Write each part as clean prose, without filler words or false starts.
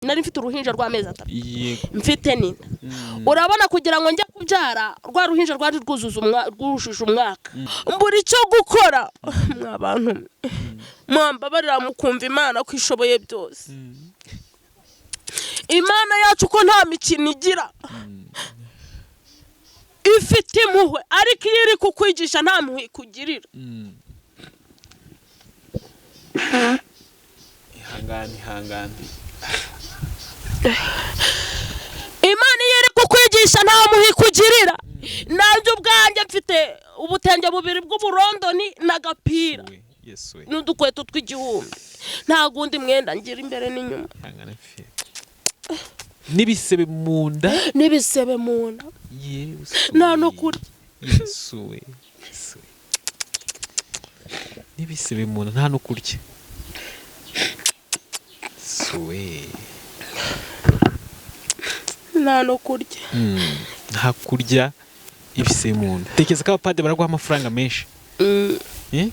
Nari mfite uruhinja rw'amezi 3. Mfite n'inda. Urabona, kugira ngo njye kubyara, rwa ruhinja rwari rwujuje umwaka. Mbura icyo gukora. Mwa bantu mwe, mwambabarira mukumva Imana ko ishoboye byose, Imana yacu ko nta mikino igira, ifite impuhwe, ariko iyo iri kukwigisha nta mpuhwe ikugirira. Ihangane, ihangane. Imana iyo iri kukwigisha nta mpuhwe ikugirira. Nanjye ubwanjye mfite ubutenge bubiri bw'uburondoni n'agapira We, Yesu we. n'udukweto tw'1000. Nta gundi mwenda ngira imbere n'inyuma. Ihangane fe. N'ibisebe mu nda. N'ibisebe mu nda. Yesu Nta no we. kurya. Yesu we, Yesu we. N'ibisebe mu nda, nta no kurya. Yesu we. Nta no kurya. Nta kurya, ibisebe mu nda. Tekereza ko abapadiri baraguha amafaranga menshi. Eh?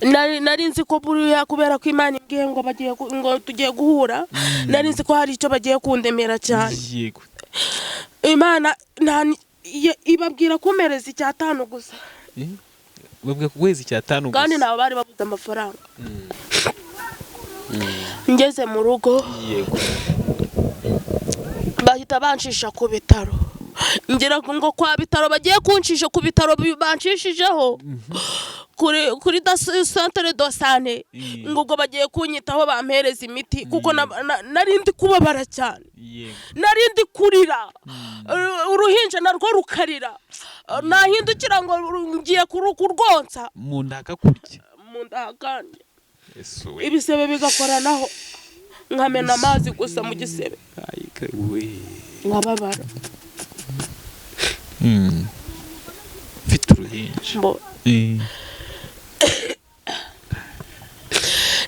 Nari nzi ko buriya kubera ko Imana imbwiye ngo bagiye ngo tugiye guhura, nari nzi ko hari icyo bagiye kundemera cyane. Imana ibabwira kumpereza 5 gusa. Eh? Babwira kuguheza 5 Kandi gusa. nabo bari babuze amafaranga. Ngeze mu rugo, bahita bancisha ku bitaro. Ngira ngo kwa bitaro bagiye kuncisha ku bitaro, bancishijeho kuri centre de santé, ngo ubwo bagiye kunyitaho, bampereza imiti, kuko nari ndi kubabara cyane. Nari ndi kurira, uruhinja narwo rukarira. Nahindukira ngo ngiye kurwonsa, Mu nda hakakurya. Mu nda hakanje. Yesu we. Ibisebe bigakoranaho, nkamena amazi gusa mu gisebe. Ayika we. Nkababara. Mfite uruhinja.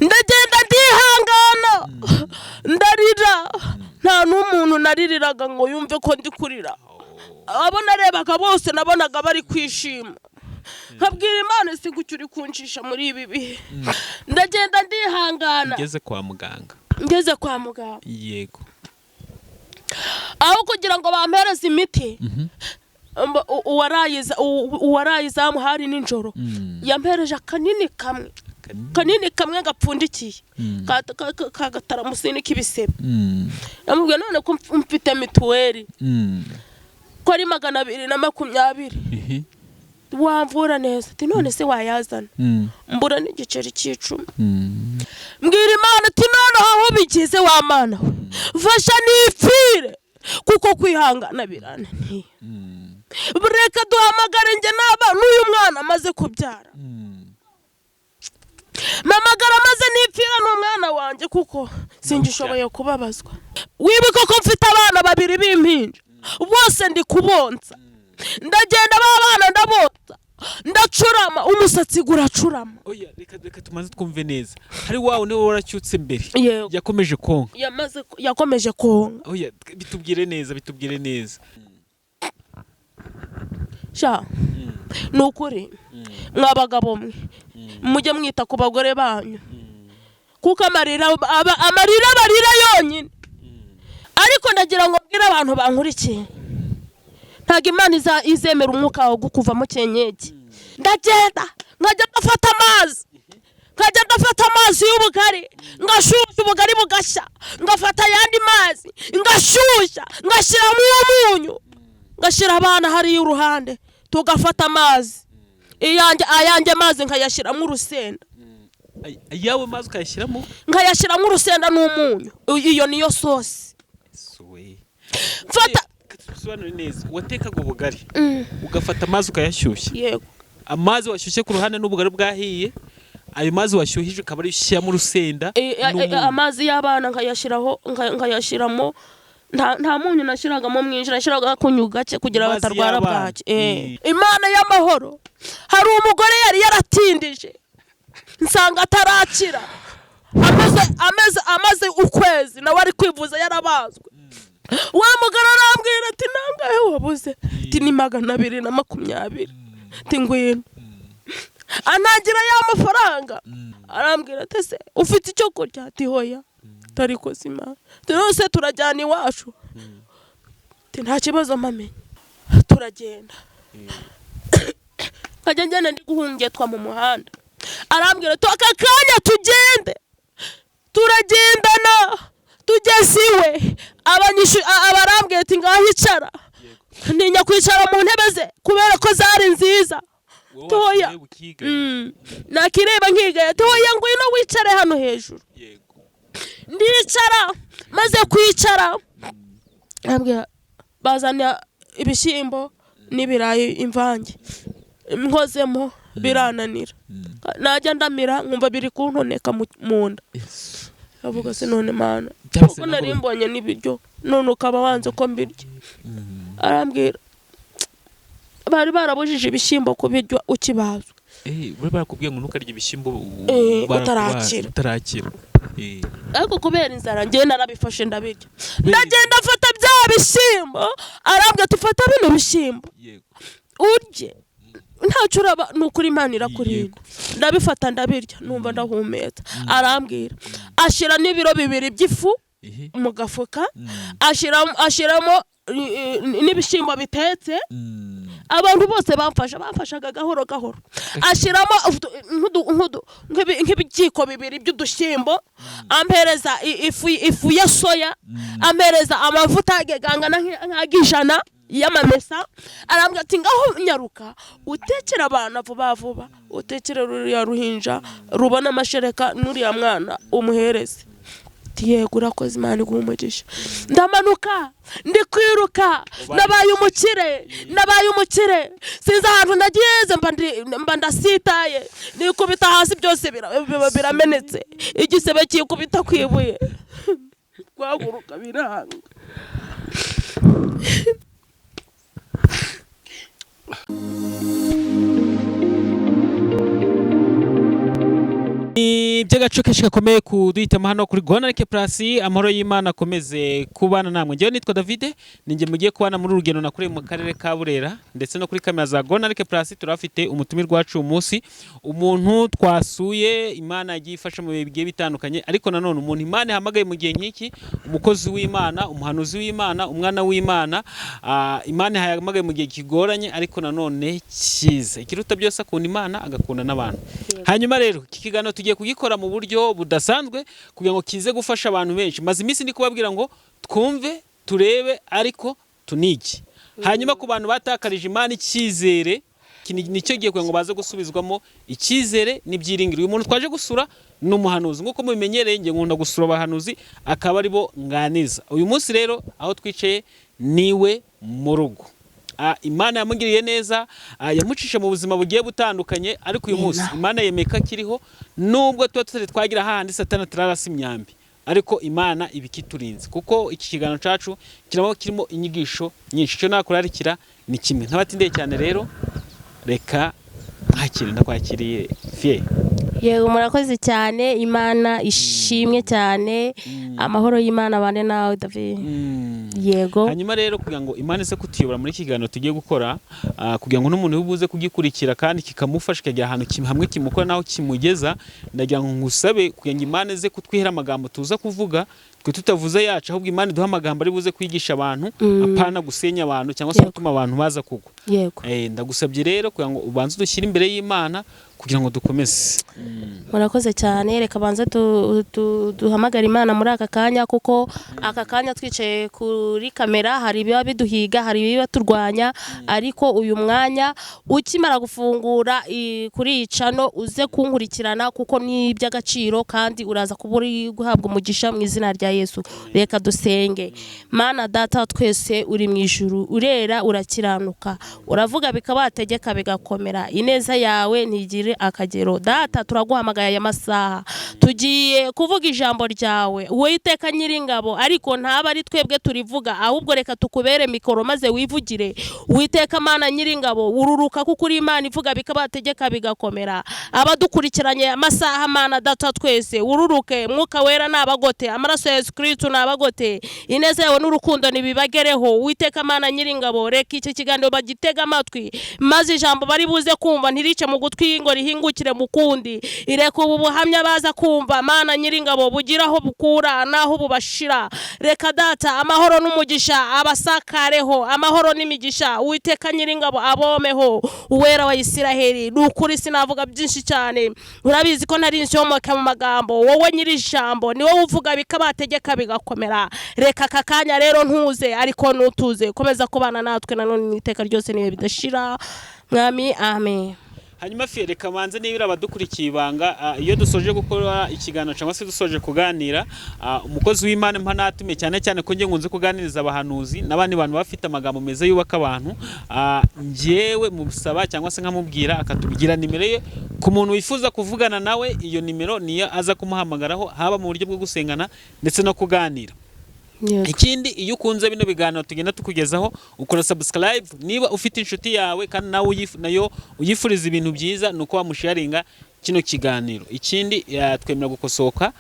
Ndagenda ndihangana, ndarira. Nta n'umuntu naririraga ngo yumve ko ndi kurira. Abo narebaga bose nabonaga bari kwishima, nkabwira Imana: "Si gutyo uri kuncisha muri ibi bihe?" Ndagenda ndihangana. Ugeze kwa muganga. Ngeze kwa muganga, aho kugira ngo bampereze imiti, uwarayizamu, hari nijoro, yampereje akanini kamwe. Kanini. Kanini kamwe gapfundikiye, kagataramusini k'ibisebe. Namubwiye: "None ko mfite mituweli, ko ari 220, wamvura neza?" Ati: "None se wayazana?" Mbura n'igiceri cy'10. Mbwira Imana ati: "Noneho aho bigeze, wa Mana we, mfasha nipfire, kuko kwihangana birananiye. Reka duhamagare njye n'aba n'uyu mwana amaze kubyara." Mpamagara maze nipfira n'umwana wanjye, kuko singishoboye kubabazwa. Wibuke ko mfite abana babiri b'impinja, bose ndi kubonsa. Ndagenda, ba bana ndabonsa, ndacurama, umusatsi guracurama. Oya, reka tumanze twumve neza. Hari wawe niwe waracyutse mbere? Yego. Yakomeje konka? Yakomeje konka. Oya, bitubwire neza, bitubwire neza. Sha, ni ukuri, mwa bagabo mwe, mujye mwita ku bagore banyu, kuko amarira barira yonyine. Ariko ndagira ngo mbwire abantu bankurikiye, ntabwo Imana izemera umwuka wawe kuvamo cyenyege. Ndagenda nkajya ndafata amazi, nkajya ndafata amazi y'ubugari, ngashyushya ubugari bugashya, ngafata ayandi mazi ngashyushya, ngashyiramo umunyu, ngashyira abana hariya uruhande, tugafata amazi. Ayanjye mazi nkayashyiramo urusenda. Ayawe mazi ukayashyiramo? Nkayashyiramo urusenda n'umunyu. Iyo niyo sosi. Suwe. Mfata. Tubisobanure neza. Watekaga ubugari, ugafata amazi ukayashyushya? Yego. Amazi washyushye ku ruhande n'ubugari bwahiye, ayo mazi washyuhije ukaba ariyo ushyiramo urusenda n'umunyu. Amazi y'abana nkayashyiraho, nkayashyiramo. Nta munyu nashyiragamo mwinshi, nashyiraga akunyu gake kugira Amazi batarwara y'abana. bwaki. Imana y'amahoro, hari umugore yari yaratindije, nsanga atarakira, amaze ukwezi nawe ari kwivuza, yarabazwe. Wa mugore arambwira ati: "Nangahe wabuze?" Ati: "Ni 220." Ati: "Ngwino." Antangira ya mafaranga, arambwira ati: "Ese ufite icyo kurya?" Ati: "Hoya." Tariko sima rwose, turajyana iwacu. Ati nta kibazo mpamenye, turagenda. Nkajya ngenda ndi guhungetwa mu muhanda. Arambwira ati aka kanya tugende. Turagendana, tugeze iwe abarambwira ati ngaho icara. Ntinya kwicara mu ntebe ze kubera ko zari nziza. Wowe Toya. wakireba ukigaya. Nakireba nkigaya. Ati oya, ngwino wicare hano hejuru. Ndicara. Maze kwicara, arambwira, bazana ibishyimbo n'ibirayi imvange, nkozemo birananira. Najya ndamira nkumva biri kuntoneka mu nda. Yesu. Avuga se none Mana, Byahise kuko nari nabwo- mbonye n'ibiryo, none ukaba wanze ko mbirya. Arambwira, bari barabujije ibishyimbo kubirya ukibazwa. Bari barakubwiye ngo ntukarye ibishyimbo Utarakira. Utarakira. Ariko kubera inzara njyewe narabifashe ndabirya. Ndagenda mfata bya bishyimbo. Arambwira ati fata bino bishyimbo urye, ntacyo uraba, ni ukuri Imana irakurinda. Ndabifata ndabirya, numva ndahumeka. Arambwira, ashyira n'ibiro 2 by'ifu mu gafuka, ashyiramo n'ibishyimbo bitetse. Abantu bose bamfashaga gahoro gahoro. Ashyiramo nk'ibiyiko 2 by'udushyimbo, ampereza ifu ya soya, ampereza amavuta angana nk'ag'ijana y'amamesa. Arambwira ati ngaho nyaruka utekere abana vuba vuba, utekere ruriya ruhinja rubona amashereka n'uriya mwana umuhereze. Ati yego urakoze, Imana iguhe umugisha. Ndamanuka ndi kwiruka, nabaye umukire, nabaye umukire. Sinzi ahantu nageze, mba ndasitaye, nikubita hasi, byose biramenetse, igisebe kikubita ku ibuye, guhaguruka biranga. Ni iby'agace kenshi gakomeye kuduhitamo hano kuri Gonarike Plus. Amahoro y'Imana akomeze kubana namwe. Njyewe nitwa Davide, ninjye mugiye kubana muri uru rugendo nakoreye mu karere ka Burera, ndetse no kuri kamera za Gonarike Plus turafite umutumirwa wacu uyu munsi, umuntu twasuye Imana yagiye ifasha mu bihe bigiye bitandukanye, ariko nanone umuntu Imana ihamagaye mu gihe nk'iki, umukozi w'Imana, umuhanuzi w'Imana, umwana w'Imana, Imana ihamagaye mu gihe kigoranye ariko nanone cyiza. Ikiruta byose akunda Imana agakunda n'abantu. Hanyuma rero iki kiganiro tugiye kugikora mu buryo budasanzwe kugira ngo kize gufasha abantu benshi. Maze iminsi ndi kubabwira ngo twumve, turebe, ariko tunige. Hanyuma ku bantu batakarije Imana icyizere, iki nicyo gihe kugira ngo baze gusubizwamo icyizere n'ibyiringiro. Uyu muntu twaje gusura ni umuhanuzi. Nk'uko mubimenyereye, njye nkunda gusura abahanuzi akaba aribo nganiza. Uyu munsi rero aho twicaye niwe mu rugo. Imana yamugiriye neza, yamucisha mu buzima bugiye butandukanye, ariko uyu munsi Imana yemeye ko akiriho, nubwo tuba tutari twagira hahandi Satani atararasa imyambi, ariko Imana iba ikiturinze, kuko iki kiganiro cyacu kiraba kirimo inyigisho nyinshi. Icyo nakurarikira ni kimwe, ntabatindeye cyane rero, reka mwakire. Ndakwakiriye fiye. Yego, murakoze cyane, Imana ishimwe cyane. Amahoro y'Imana abane nawe David. Yego. Hanyuma rero kugira ngo Imana ize kutuyobora muri iki kiganiro tugiye gukora, kugira ngo n'umuntu ubuze kugikurikira kandi kikamufasha kikajya ahantu hamwe kimukora naho kimugeza, ndagira ngo ngusabe kugira ngo Imana ize kutwihera amagambo tuza kuvuga, twe tutavuze yacu, ahubwo Imana iduha amagambo ari buze kwigisha abantu, apana gusenya abantu cyangwa se gutuma abantu baza kugwa. Ndagusabye rero kugira ngo ubanze udushyire imbere y'Imana kugira ngo dukomeze. Murakoze cyane. Reka banze duhamagare Imana muri aka kanya, kuko aka kanya twicaye kuri kamera hari ibiba biduhiga, hari ibiba turwanya, ariko uyu mwanya ukimara gufungura kuri iyi cano uze kunkurikirana, kuko ni iby'agaciro kandi uraza kuba uri guhabwa umugisha mu izina rya Yesu. Reka dusenge. Mana Data wa twese uri mu ijuru, urera, urakiranuka, uravuga bikabategeka bigakomera, ineza yawe ntigire akagero. Data, turaguhamagaye aya masaha, tugiye kuvuga ijambo ryawe Uwiteka Nyiringabo, ariko ntaba ari twebwe turivuga, ahubwo reka tukubere mikoro maze wivugire. Uwiteka Mana Nyiringabo, ururuka kuko uri Imana ivuga bikabategeka bigakomera. Abadukurikiranye amasaha, Mana Data twese, ururuke, Mwuka Wera nabagote, amaraso ya Yesu Kristo nabagote, ineza yawe n'urukundo nibibagereho. Uwiteka Mana nyiringabo, reka iki kiganiro bagitega amatwi, maze ijambo bari buze kumva ntirice mu gutwi ngo rihingukire mu kundi. Ireka ubu buhamya baza kumva, Mana nyiringabo, bugira aho bukura n'aho bubashira. Reka Data amahoro n'umugisha abasakareho, amahoro n'imigisha Uwiteka nyiringabo abomeho, Uwera wa Isiraheli. Ni ukuri sinavuga byinshi cyane, urabizi ko ntari inshomoka mu magambo. Wowe nyiri ijambo ni wowe uvuga bikabategeka bigakomera. Reka aka kanya rero ntuze, ariko nutuze, komeza kubana natwe nanone mu iteka ryose niyo bidashira, Mwami, amen. Hanyuma Fiye, reka manze niba abadukurikiye ibanga, iyo dusoje gukora ikiganiro cyangwa se dusoje kuganira, umukozi w'Imana mpa natume cyane cyane ko njye nkunze kuganiriza abahanuzi n'abandi bantu bafite amagambo meza yubaka abantu, njyewe musaba cyangwa se nkamubwira akatubwira nimero ye ku muntu wifuza kuvugana nawe. Iyo nimero niyo aza kumuhamagaraho, haba mu buryo bwo gusengana ndetse no kuganira. Ikindi, iyo ukunze bino biganiro tugenda tukugezaho, ukora subscribe. Niba ufite inshuti yawe kandi nawe nayo uyifuriza ibintu byiza, ni uko wamusharinga kino kiganiro. Ikindi, twemera gukosoka,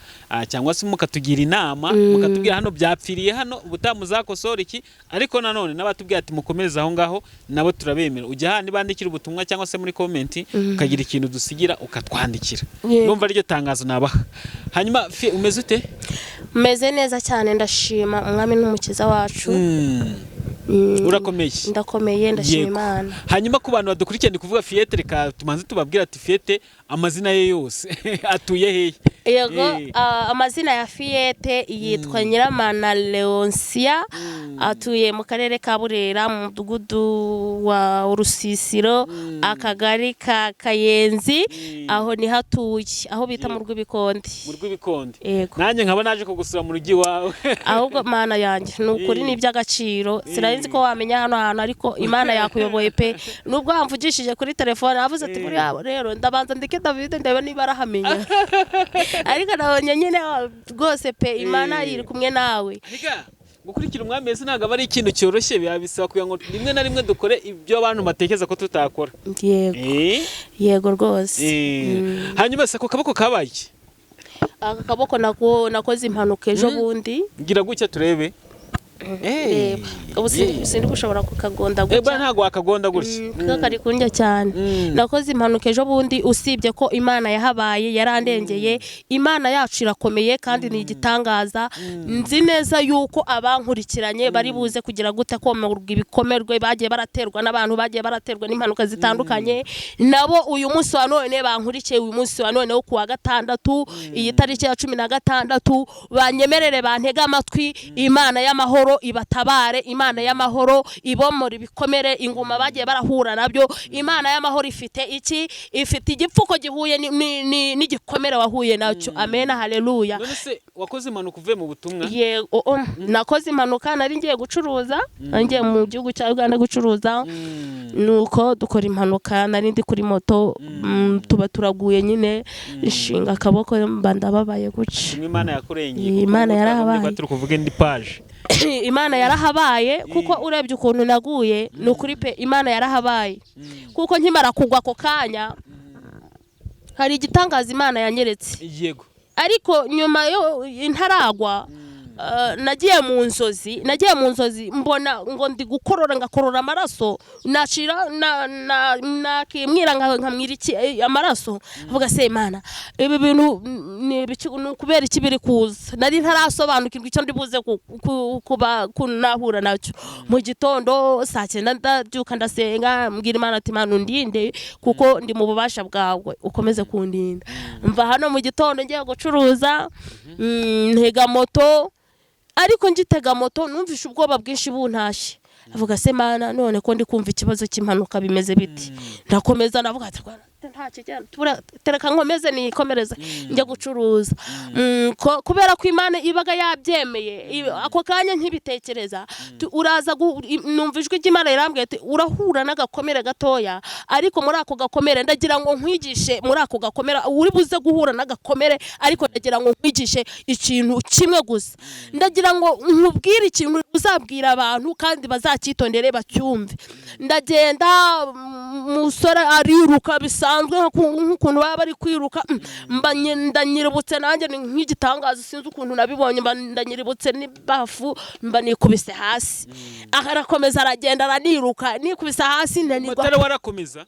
cyangwa se mukatugira inama, mukatubwira hano byapfiriye hano, ubutaha muzakosora iki. Ariko nanone n'abatubwira ati mukomereze aho ngaho, nabo turabemera. Ujya ahandi bandikira ubutumwa cyangwa se muri comment ukagira ikintu dusigira ukatwandikira. Ndumva ariryo tangazo nabaha. Hanyuma Fi, umeze ute? Meze neza cyane, ndashima Umwami n'Umukiza wacu. Urakomeye? Ndakomeye, ndashima Imana. Hanyuma ku bantu badukurikiye, ndi kuvuga Fiyete, reka tumanze tubabwire ati Fiyete amazina ye yose, atuye hehe? Yego. Amazina ya Fiyete yitwa Nyiramana Leoncia, atuye mu karere ka Burera, mu mudugudu wa Urusisiro, akagari ka Kayenzi. Aho niho atuye, aho bita mu Rw'Ibikondi. Mu Rw'Ibikondi. Yego. Nanjye nkaba naje kugusura mu rugo iwawe. Ahubwo Mana yanjye, ni ukuri ni iby'agaciro. Sinari nzi ko wamenya hano hantu, ariko Imana yakuyoboye pe. Nubwo wamvugishije kuri telefone, avuze ati buriya rero ndabanza ndeke David ndebe niba arahamenya, ariko nabonye nyine rwose pe Imana iri kumwe nawe. Ariko gukurikira Umwami Yesu ntabwo aba ari ikintu cyoroshye, biba bisaba kugira ngo rimwe na rimwe dukore ibyo abantu batekereza ko tutakora. Yego. Yego rwose. Hanyuma se ako kaboko kabaye iki? Aka kaboko nakoze impanuka ejo bundi. Ngira gutya turebe. Reba. Ubu sindi gushobora kukagonda buriya gutya. Ntabwo wakagonda gutya. Kuko kari kundya cyane. Nakoze impanuka ejo bundi, usibye ko Imana yahabaye, yarandengeye. Imana yacu irakomeye kandi ni igitangaza. Nzi neza yuko abankurikiranye bari buze kugira gute komorwa ibikomerwe bagiye baraterwa n'abantu, bagiye baraterwa n'impanuka zitandukanye. Nabo uyu munsi wa none bankurikiye, uyu munsi wa none wo kuwa gatandatu, iyi tariki ya 16, banyemerere bantege amatwi. Imana y'amahoro ibatabare, Imana y'amahoro ibomora ibikomere, inguma bagiye barahura nabyo. Imana y'amahoro ifite iki? Ifite igipfuko gihuye n'igikomere wahuye nacyo. Amen, haleluya. None se wakoze impanuka uvuye mu butumwa? Yego, nakoze impanuka nari ngiye gucuruza, nari ngiye mu gihugu cya Uganda gucuruza, nuko dukora impanuka. Nari ndi kuri moto, tuba turaguye nyine, nshinga akaboko, mba ndababaye guca. Imwe Imana yakurengeye. Iyi Kuko Imana ubu yarahabaye. twagombye kuba turi kuvuga indi page. Imana yarahabaye, kuko urebye ukuntu naguye, ni ukuri pe Imana yarahabaye, kuko nkimara kugwa ako kanya hari igitangaza Imana yanyeretse. Ariko nyuma yo ntaragwa, nagiye mu nzozi mbona ngo ndi gukorora, ngakorora amaraso, nacira nakimwira nkamwira iki amaraso. Avuga se Imana, ibi bintu ni ibiki? Ni ukubera iki biri kuza? Nari ntarasobanukirwa icyo ndi buze kuba kunahura nacyo. Mu gitondo saa 9 ndabyuka, ndasenga, mbwira Imana ati Imana undinde kuko ndi mu bubasha bwawe, ukomeze kundinda. Mva hano mu gitondo ngiye gucuruza, ntega moto. Ariko ngitega moto numvishe ubwoba bwinshi buntashye. Avuga se Mana, none ko ndi kumva ikibazo cy'impanuka, bimeze biti? Ndakomeza ndavuga ati "Rwanda, nta kigenda, tereka nkomeze nikomereze njya gucuruza." Kubera ko Imana ibaga yabyemeye, ako kanya nkibitekereza, uraza numva ijwi ry'Imana rirambwiye ati urahura n'agakomere gatoya, ariko muri ako gakomere ndagira ngo nkwigishe. Muri ako gakomere uri buze guhura n'agakomere, ariko ndagira ngo nkwigishe ikintu kimwe gusa. Ndagira ngo nkubwire ikintu uzabwira abantu kandi bazacyitondere bacyumve. Ndagenda, umusore ariruka bisanzwe. bisanzwe nk'ukuntu baba bari kwiruka. Mba ndanyiributse nanjye ni nk'igitangaza, sinzi ukuntu nabibonye, mba ndanyiributse n'ibafu, mba nikubise hasi. Arakomeza aragenda araniruka, nikubise hasi ndanirwa. Motari warakomeza?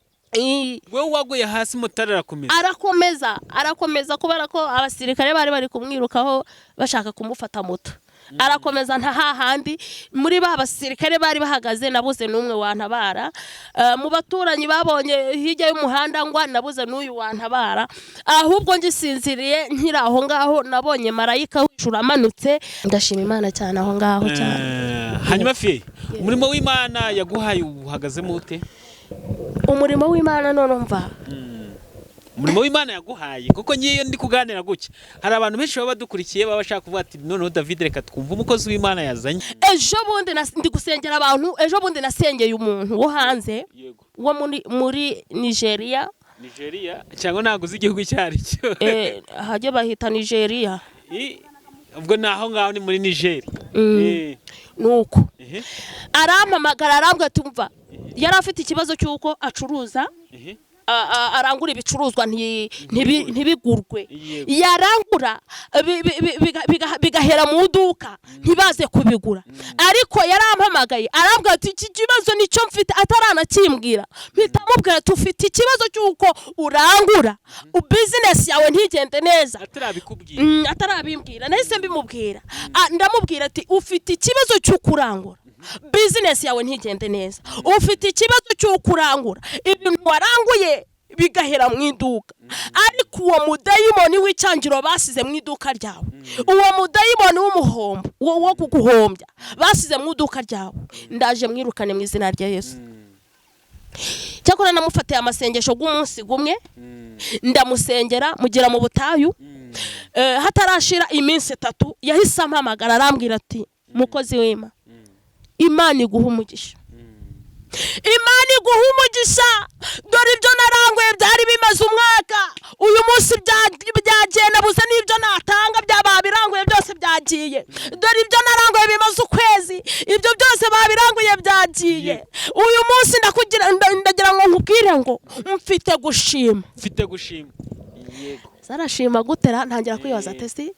Wowe waguye hasi, motari arakomeza? Arakomeza, arakomeza, kubera ko abasirikare bari bari kumwirukaho bashaka kumufata moto. Arakomeza nta hahandi muri ba basirikare bari bahagaze nabuze n'umwe wantabara. Mu baturanyi babonye hirya y'umuhanda ngwa nabuze n'uyu wantabara. Ahubwo ngisinziriye nkiri aho ngaho nabonye marayika w'ijuru amanutse. Ndashima Imana cyane aho ngaho cyane. Hanyuma fiye, umurimo w'Imana yaguhaye uhagazemo ute? Umurimo w'Imana none mva. Umurimo w'Imana yaguhaye, kuko ngiyo ndi kuganira gutya hari abantu benshi baba badukurikiye baba bashaka kuvuga ati noneho David reka twumve umukozi w'Imana yazanye. Ejo bundi ndi gusengera abantu, ejo bundi nasengeye umuntu wo hanze wo muri Nigeria. Nigeria cyangwa ntabwo uzi igihugu icyo ari cyo? Hajya bahita Nigeria. Ubwo ni aho ngaho ni muri Niger. Nuko arampamagara arambwira ati umva, yari afite ikibazo cy'uko acuruza, arangura ibicuruzwa ntibigurwe, yarangura bigahera mu iduka ntibaze kubigura. Ariko yarampamagaye arambwira ati iki kibazo nicyo mfite. Ataranakimbwira mpita mubwira ati ufite ikibazo cy'uko urangura bizinesi yawe ntigende neza. Atarabikubwira? Atarabimbwira nahise mbimubwira. Ndamubwira ati ufite ikibazo cy'uko urangura bizinesi yawe ntigende neza, ufite ikibazo cy'uko urangura ibintu waranguye bigahera mu iduka, ariko uwo mudayimoni w'icyangiro basize mu iduka ryawe, uwo mudayimoni w'umuhombo wo kuguhombya basize mu iduka ryawe, ndaje mwirukane mu izina rya Yesu. Cyakora namufatiye amasengesho y'umunsi gumwe, ndamusengera mugera mu butayu. Hatarashira iminsi 3 yahise ampamagara arambwira ati mukozi w'Imana, Imana iguha umugisha, Imana iguha umugisha, dore ibyo naranguye byari bimaze umwaka, uyu munsi byagiye, nabuze n'ibyo natanga, babiranguye byose byagiye, dore ibyo naranguye bimaze ukwezi, ibyo byose babiranguye byagiye, uyu munsi ndagira ngo nkubwire ngo mfite gushima. Mfite gushima. Yego. Zarashima gutera ntangira kwibaza ati si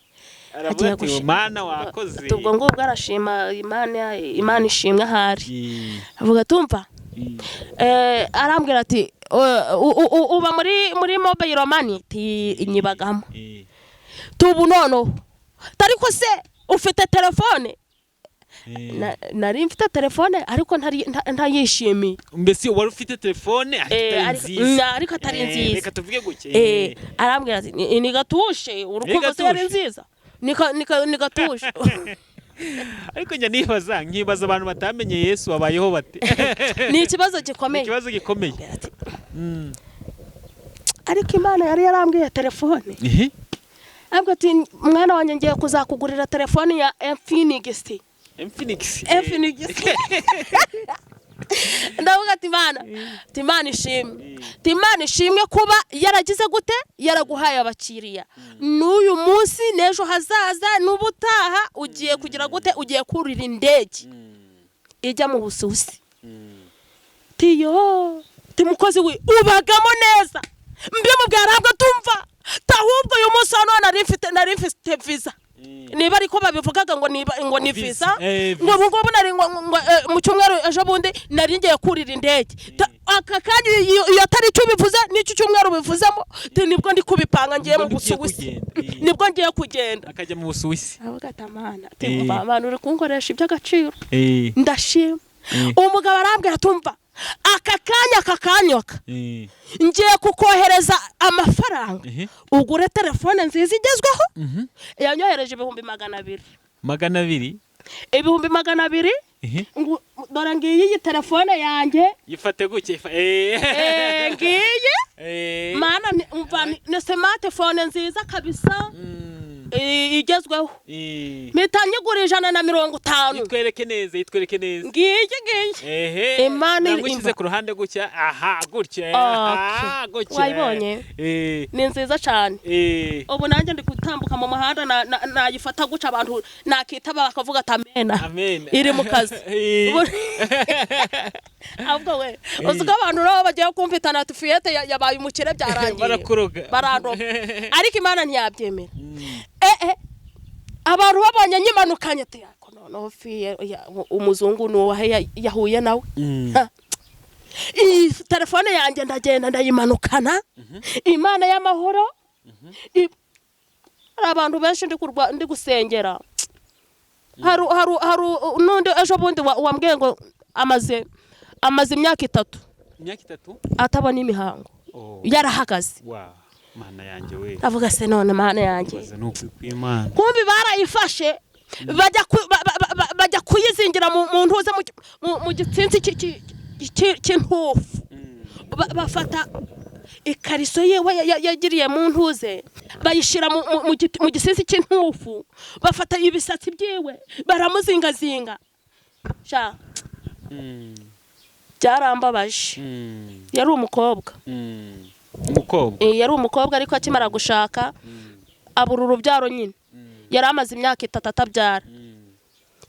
aravuga ati Mana wakoze. Ubwo ngubwo arashima Imana, Imana ishimwe ahari. Avuga tumva. Arambwira ati uba muri mobile money nyibagamo. Tubu nono. Tariko se ufite telefone? Nari mfite telefone ariko ntayishimiye. Mbese wari ufite telefone ariko atari nziza. Reka tuvuge guke. Arambwira ati ni gatushe, urukumva se yari nziza. Ni gatushe. Ariko njya nibaza nkibaza abantu batamenye Yesu babayeho bate. Ni ikibazo gikomeye. Ikibazo gikomeye. Ariko Imana yari yarambwiye telefone. Ariko ati mwana wanjye ngiye kuzakugurira telefone ya Infinix. Infinix. Infinix. Ndavuga ati Imana, ati Imana ishimwe. Ati Imana ishimwe kuba yaragize gute, yaraguhaye abakiriya. N'uyu munsi n'ejo hazaza n'ubutaha ugiye kugira gute, ugiye kurira indege ijya mu Busuwisi. Tiyo, ti mukozi we ubagamo neza. Mbimubwira arabwo tumva. Tahubwo uyu munsi hano nari mfite visa. Niba ariko babivugaga ngo niba ngo ni visa, ngo ngubu nari ngo mu cyumweru ejo bundi nari ngiye kurira indege. Aka kanya iyo atari cyo bivuze n'icyo cyumweru bivuzemo, nibwo ndi kubipanga ngiye mu Busuwisi. Nibwo ngiye kugenda. Akajya mu Busuwisi. Avuga ati Amana, ati Amana uri kunkoresha iby'agaciro. Ndashima. Umugabo arambwira tumva aka kanya kakanyoka ngiye kukohereza amafaranga ugure telefone nziza igezweho. Yanyohereje 200,000. 200? 200,000. Dore ngiyi iyi telefone yanjye. Yifate guke. Ngiyi. Mana umva ni smartphone nziza kabisa. Igezweho. Mpita nyigura 150. Itwereke neza, itwereke neza. Ngiyi ngiyi. Imana iri ku ruhande gutya. Aha gutya. Aha gutya. Wayibonye? Ni nziza cyane. Ubu nanjye ndi gutambuka mu muhanda nayifata guca abantu nakitaba bakavuga ati amena. Amen. Iri mu kazi. Ahubwo we, uzi ko abantu nabo bagiye kumvikana ati Fiyete yabaye umukire, byarangiye. Barakuroga. Barandoga, ariko Imana ntiyabyemera. Abantu babonye nyimanukanye ati: "Ariko noneho fiye umuzungu ni uwahe yahuye nawe?" Ha. Iyi telefone yanjye ndagenda ndayimanukana. Imana y'amahoro, hari abantu benshi ndi gusengera. Hari n'undi ejo bundi wambwiye ngo amaze imyaka 3 Imyaka 3? atabona imihango. Oh. Yarahagaze. Wa Mana yanjye we! Avuga se none Mana yanjye. Baza ni ukuri kw'Imana. Kumbi barayifashe bajya kuyizingira mu ntuze mu gitsinsi cy'intufu. Bafata ikariso yewe yagiriye mu ntuze, bayishyira mu gisinsi cy'intufu, bafata ibisatsi byiwe baramuzingazinga. Sha, byarambabaje. Yari umukobwa. Umukobwa? Yari umukobwa, ariko akimara gushaka abura urubyaro nyine. Yari amaze imyaka 3 atabyara.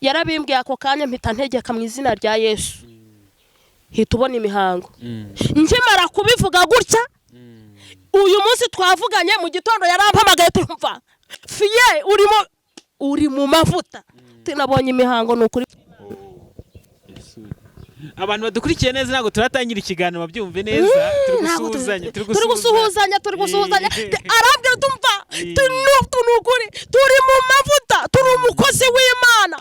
Yarabimbwiye ako kanya, mpita ntegeka mu izina rya Yesu, hita ubona imihango. Nkimara kubivuga gutya, uyu munsi twavuganye mu gitondo yarampamagaye, tumva: "Fiye, urimo uri mu mavuta, tunabonye imihango, ni ukuri." Abantu badukurikiye neza, ntabwo turatangira ikiganiro, babyumve neza, turi Ntabwo gusuhuzanya. Turi gusuhuzanya, turi gusuhuzanya. Arambwira: "Tumva, ni ukuri turi mu mavuta, turi umukozi w'Imana.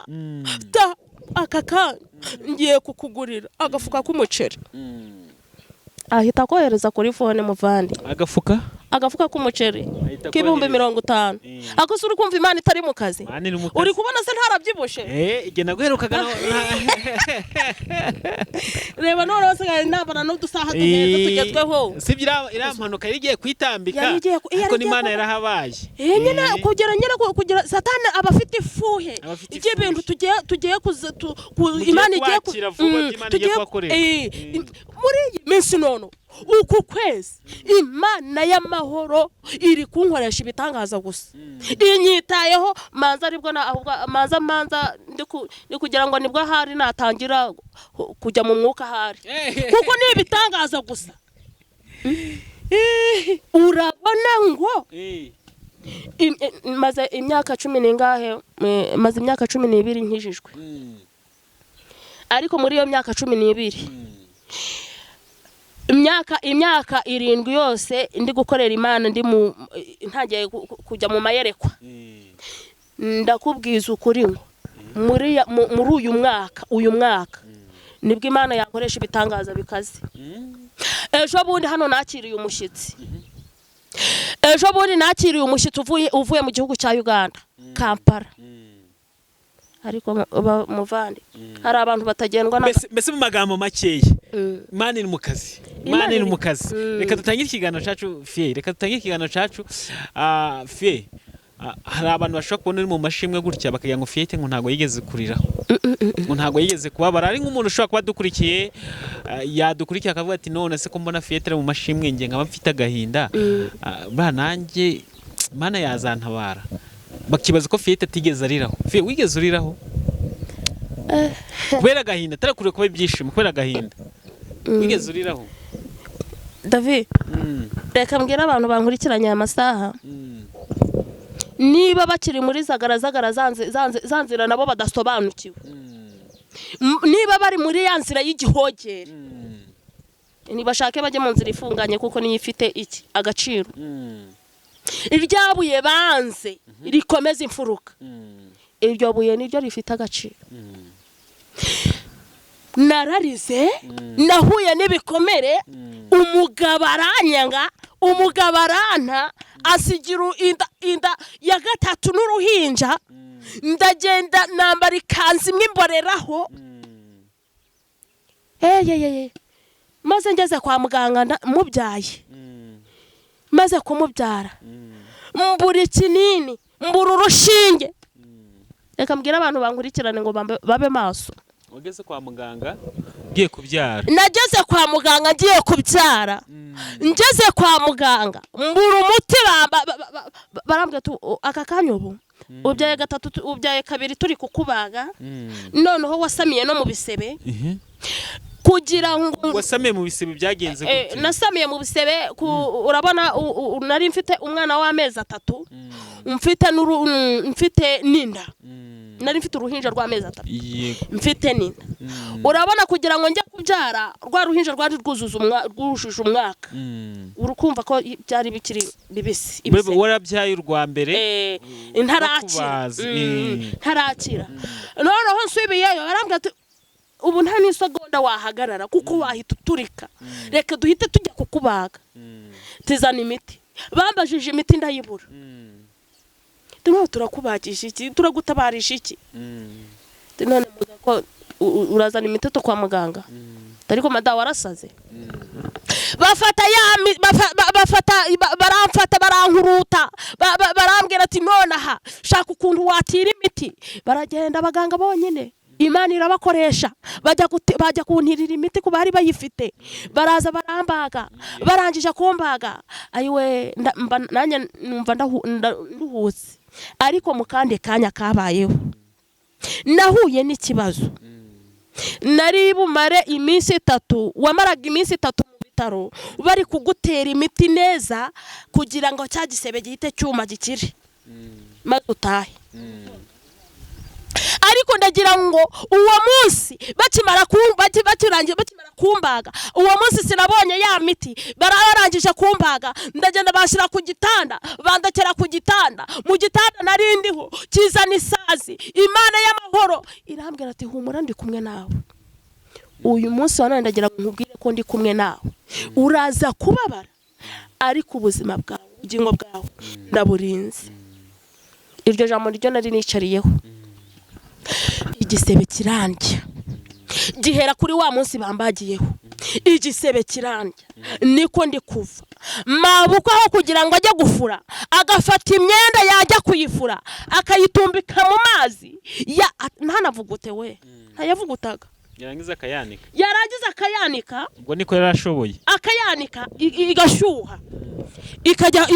Ta aka kanya ngiye kukugurira agafuka k'umuceri." Ahita akohereza kuri phone, muvandi. Agafuka? Agafuka k'umuceri Ahita k'ibihumbi akohereza. 50. Ako se uri kumva Imana itari mu kazi? Imana iri mu kazi. Uri kubona se ntarabyibushe? Igihe naguherukaga Reba noneho nsigaye nambara n'udusaha duhenze tugezweho. Sibyo, iriya mpanuka yari igiye kwitambika, Yari igiye yari ariko igiye n'Imana yarahabaye. Nyine kugira nyine kugira Satani aba afite ifuhe Aba afite ry'ibintu ifuhe. tugiye Mugiye Imana igiye kwakira vuba, ibyo Imana igiye kubakorera. Muri iyi minsi none uku kwezi Imana y'amahoro iri kunkoresha ibitangaza gusa, inyitayeho. Manza aribwo na ahubwo manza ndi kugira ngo nibwo ahari natangira kujya mu mwuka ahari, kuko ni ibitangaza gusa. Urabona ngo maze imyaka cumi n'ingahe, maze imyaka 12 nkijijwe, ariko muri iyo myaka 12, imyaka 7 yose ndi gukorera Imana, ndi mu ntangiye kujya mu mayerekwa. Ndakubwiza ukuri ngo muri uyu mwaka nibwo Imana yakoresha ibitangaza bikaze. Ejo bundi hano nakiriye umushyitsi, ejo bundi nakiriye umushyitsi uvuye mu gihugu cya Uganda, Kampala. Ariko muvandi, hari abantu batagendwa na Mbese mu magambo makeya, Imana iri mu kazi. Imana iri mu kazi. Reka dutangire ikiganiro cyacu, fiye, reka dutangire ikiganiro cyacu. Fiye, hari abantu bashobora kubona uri mu mashimwe gutya bakagira ngo Fiyete ngo ntabwo yigeze kuriraho, ngo ntabwo yigeze kubabara. Ari nk'umuntu ushobora kuba adukurikiye, yadukurikiye akavuga ati: "None se ko mbona Fiyete ari mu mashimwe, njye nkaba mfite agahinda, buriya nanjye Imana yazantabara?" Bakibaza ko Fiyete atigeze ariraho. Fiye, wigeze uriraho kubera agahinda, atari kure kuba ibyishimo, kubera agahinda wigeze uriraho? David, reka mbwire abantu bankurikiranye aya masaha, niba bakiri muri zagara zagara za nzira nabo badasobanukiwe, niba bari muri ya nzira y'igihogere, nibashake bajye mu nzira ifunganye, kuko niyo ifite iki agaciro. Irya buye banze rikomeza imfuruka, iryo buye niryo rifite agaciro. Nararize, nahuye n'ibikomere, umugabo aranyanga, umugabo aranta, asigira inda ya gatatu n'uruhinja. Ndagenda nambara ikanzu imwe imboreraho. Eyeyeye, maze ngeze kwa muganga mubyaye, maze kumubyara mbura ikinini, mbura urushinge. Reka mbwire abantu bankurikirane ngo babe maso. Wageze kwa muganga ugiye kubyara? Nageze kwa muganga ngiye kubyara. Ngeze kwa muganga mbura umuti, barambwira ati: "Aka kanya ubu ubyaye gatatu, ubyaye kabiri, turi kukubaga, noneho wasamiye no mu bisebe." Kugira ngo Wasamiye mu bisebe, byagenze gute? Nasamiye mu bisebe. Urabona, nari mfite umwana w'amezi 3, mfite mfite n'inda. Nari mfite uruhinja rw'amezi 3, mfite n'inda. Urabona, kugira ngo njye kubyara, rwa ruhinja rwari rwujuje umwaka. Urukumva ko byari bikiri bibisi, ibisebe. Warabyaye urwa mbere? Ntarakira. Bakubaze. Ntarakira. Noneho nsubiyeyo, barambwira ati: "Ubu nta n'isegonda wahagarara, kuko wahita uturika. Reka duhite tujya kukubaga." Tizana imiti. Bambajije imiti ndayibura. None turakubagisha iki? Turagutabarisha iki? None muza ko urazana imiti to kwa muganga, ariko madamu warasaze. Bafata ya bafata baramfata, barankuruta, barambwira ati: "Nonaha shaka ukuntu watira imiti." Baragenda abaganga bonyine, Imana irabakoresha, bajya kuntirira imiti ku bari bayifite. Baraza barambaga. Barangije kumbaga, ayiwe, nanjye numva nduhutse. Ariko mu kandi kanya kabayeho, nahuye n'ikibazo. Nari bumare iminsi 3. Wamaraga iminsi 3 mu bitaro bari kugutera imiti neza kugira ngo cya gisebe gihite cyuma, gikire, maze utahe. Ariko ndagira ngo uwo munsi bakimara kumbaga, uwo munsi sinabonye ya miti. Bararangije kumbaga, ndagenda, bashyira ku gitanda, bandekera ku gitanda. Mu gitanda nari ndiho kizana isazi. Imana y'amahoro irambwira ati: "Humura, ndi kumwe nawe." Uyu munsi wa none ndagira ngo nkubwire ko ndi kumwe nawe. Uraza kubabara, ariko ubuzima bwawe, ubugingo bwawe ndaburinze. Iryo jambo niryo nari nicariyeho. Igisebe kirandya, gihera kuri wa munsi bambagiyeho. Igisebe kirandya, niko ndi kuva. Mabukwe aho kugira ngo ajye gufura, agafata imyenda, yajya kuyifura akayitumbika mu mazi ya ntanavugute, we ntayavugutaga. Yarangiza akayanika. Yarangiza akayanika. Ubwo niko yari ashoboye. Akayanika, igashyuha,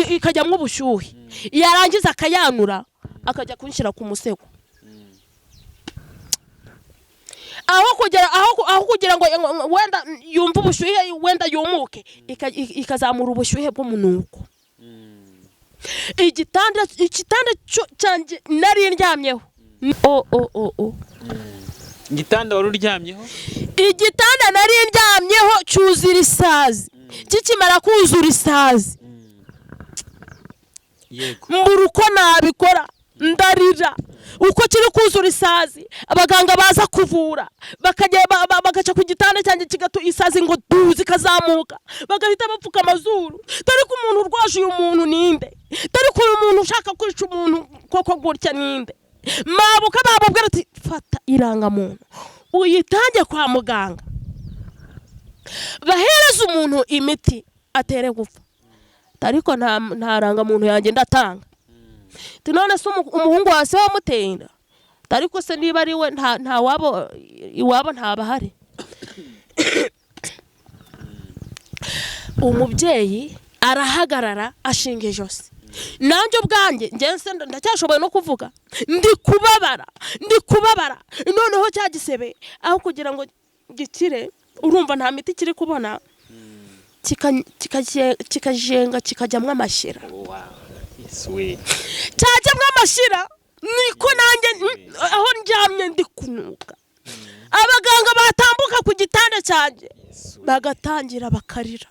ikajyamo ubushyuhe. Yarangiza akayanura, akajya kunshyira ku musego. Aho kugira ngo wenda yumve ubushyuhe, wenda yumuke, ikazamura ubushyuhe bw'umunuko. Igitanda cyanjye nari ndyamyeho, o o o o. Igitanda wari uryamyeho? Igitanda nari ndyamyeho cyuzura isazi. Kikimara kuzura isazi, mbura uko nabikora, ndarira uko kiri kuzura isazi. Abaganga baza kuvura bakajya bagaca ku gitanda cyanjye, kigatu isazi ngo du, zikazamuka, bagahita bapfuka amazuru. Dore ko umuntu urwaje uyu muntu ninde? Dore ko uyu muntu ushaka kwica umuntu koko gutya ninde? Mabuka bamubwira ati: "Fata irangamuntu uyitange kwa muganga, bahereze umuntu imiti atere gupfa." Ariko nta rangamuntu yanjye ndatanga. Ati: "None se umuhungu wawe se wamuteye inda?" Ariko se niba ari we, nta wabo iwabo, ntabahari. Umubyeyi arahagarara, ashinga ijosi. Nanjye ubwanjye njye se ndacyashoboye no kuvuga? Ndi kubabara, ndi kubabara. Noneho cya gisebe, aho kugira ngo gikire, urumva nta miti kiri kubona, kikajenga, kikajyamo amashyira. Yesu we! Cyajyamo amashyira, niko nanjye aho ndyamye ndi kunuka. Abaganga batambuka ku gitanda cyanjye Yesu we! bagatangira bakarira.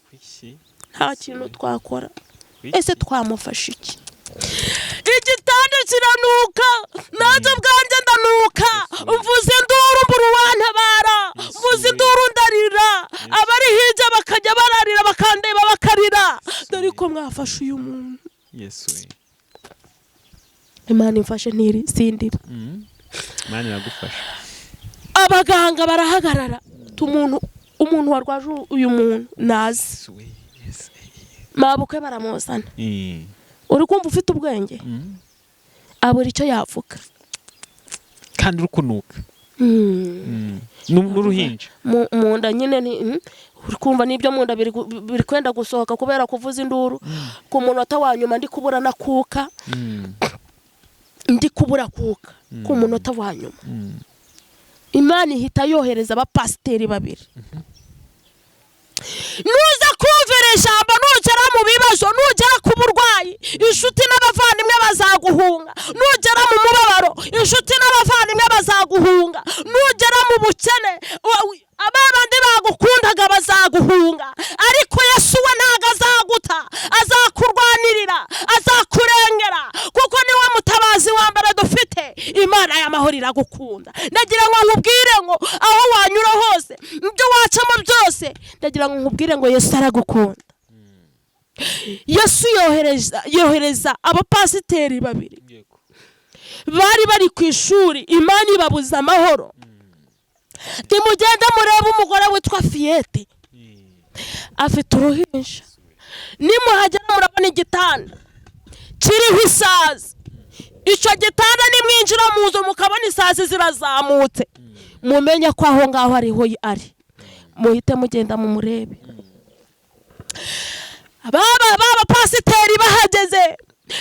Kuki? Nta kintu twakora. Kuki? Ese twamufasha iki? Igitanda kiranuka, nanjye ubwanjye ndanuka. Mvuze induru, mbura uwantabara. Mvuze induru, ndarira, abari hirya bakajya bararira, bakandeba, bakarira: "Dore ko mwafashe uyu muntu." Yesu we! Imana imfashe ntiri sindira. Imana iragufasha. Abaganga barahagarara, umuntu warwaje uyu muntu nazi. Yesu we, Yesu. Mabukwe baramuzana. Uri kumva ufite ubwenge? Abura icyo yavuga. Kandi uri kunuka. N'uruhinja. Mu nda nyine ni uri kumva n'ibyo mu nda biri kwenda gusohoka kubera kuvuza induru. Ku munota wa nyuma ndi kubura na kuka. Ndi kubura kuka ku munota wa nyuma. Imana ihita yohereza abapasiteri babiri. Nuza kumvira ijambo, nugera mu bibazo, nugera ku burwayi, inshuti n'abavandimwe bazaguhunga. Nugera mu mubabaro, inshuti n'abavandimwe bazaguhunga. Nugera mu bukene, abandi bagukundaga bazaguhunga. Ariko Yesu we ntago azaguta, azakurwanirira, azakurengera, kuko niwe mutabazi wa mbere dufite. Imana y'amahoro iragukunda. Ndagira ngo nkubwire ngo aho wanyura hose, ibyo wacamo byose, ndagira ngo nkubwire ngo Yesu aragukunda. Yesu yohereza abapasiteri babiri bari bari ku ishuri. Imana ibabuza amahoro. Ntimugende murebe umugore witwa Fiyete, afite uruhinja. Nimuhagera murabona igitanda kiriho isazi. Icyo gitanda nimwinjira mu nzu mukabona isazi zirazamutse, mumenye ko aho ngaho ariho ari, muhite mugenda mumurebe. Baba pasiteri bahageze,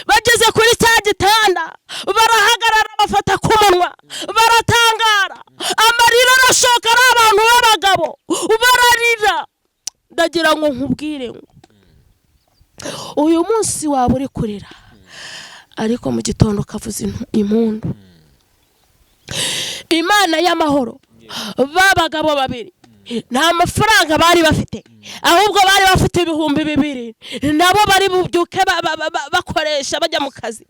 bageze kuri cya gitanda, barahagarara, bafata ku munwa, baratangara, amarira arashoka. Ari abantu b'abagabo bararira. Ndagira ngo nkubwire ngo uyu munsi waba uri kurira, ariko mu gitondo ukavuza impundu. Imana y'amahoro, ba bagabo babiri nta mafaranga bari bafite, ahubwo bari bafite 2000, nabo bari bubyuke bakoresha bajya mu kazi.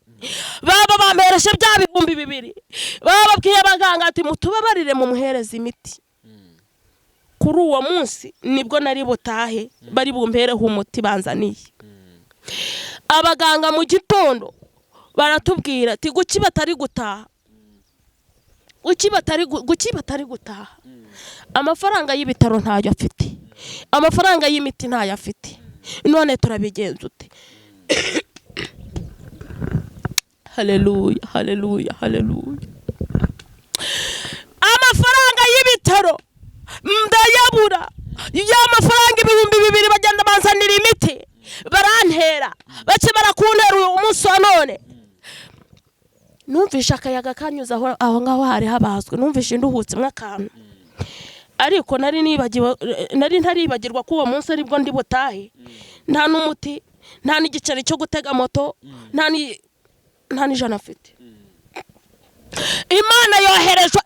Baba bampereje bya 2000, bababwiye abaganga ati: "Mutubabarire mumuhereze imiti." Kuri uwo munsi nibwo nari butahe, bari bumpereho umuti banzaniye. Abaganga mu gitondo baratubwira ati: "Guki batari gutaha? Guki batari gutaha? Amafaranga y'ibitaro ntayo afite, amafaranga y'imiti ntayo afite, none turabigenza ute?" Haleluya, haleluya, haleluya! Amafaranga y'ibitaro ndayabura, ya mafaranga 2000. Bagenda banzanira imiti, barantera. Bakimara kuntera, uyu munsi wa none numvishe akayaga kanyuze aho ngaho hari habazwe, numvishe nduhutsemo akantu. Ariko nari nibagiwe, nari ntaribagirwa ko uwo munsi aribwo ndi butahe, nta n'umuti, nta n'igiceri cyo gutega moto, nta n'ijana afite. Imana yohereza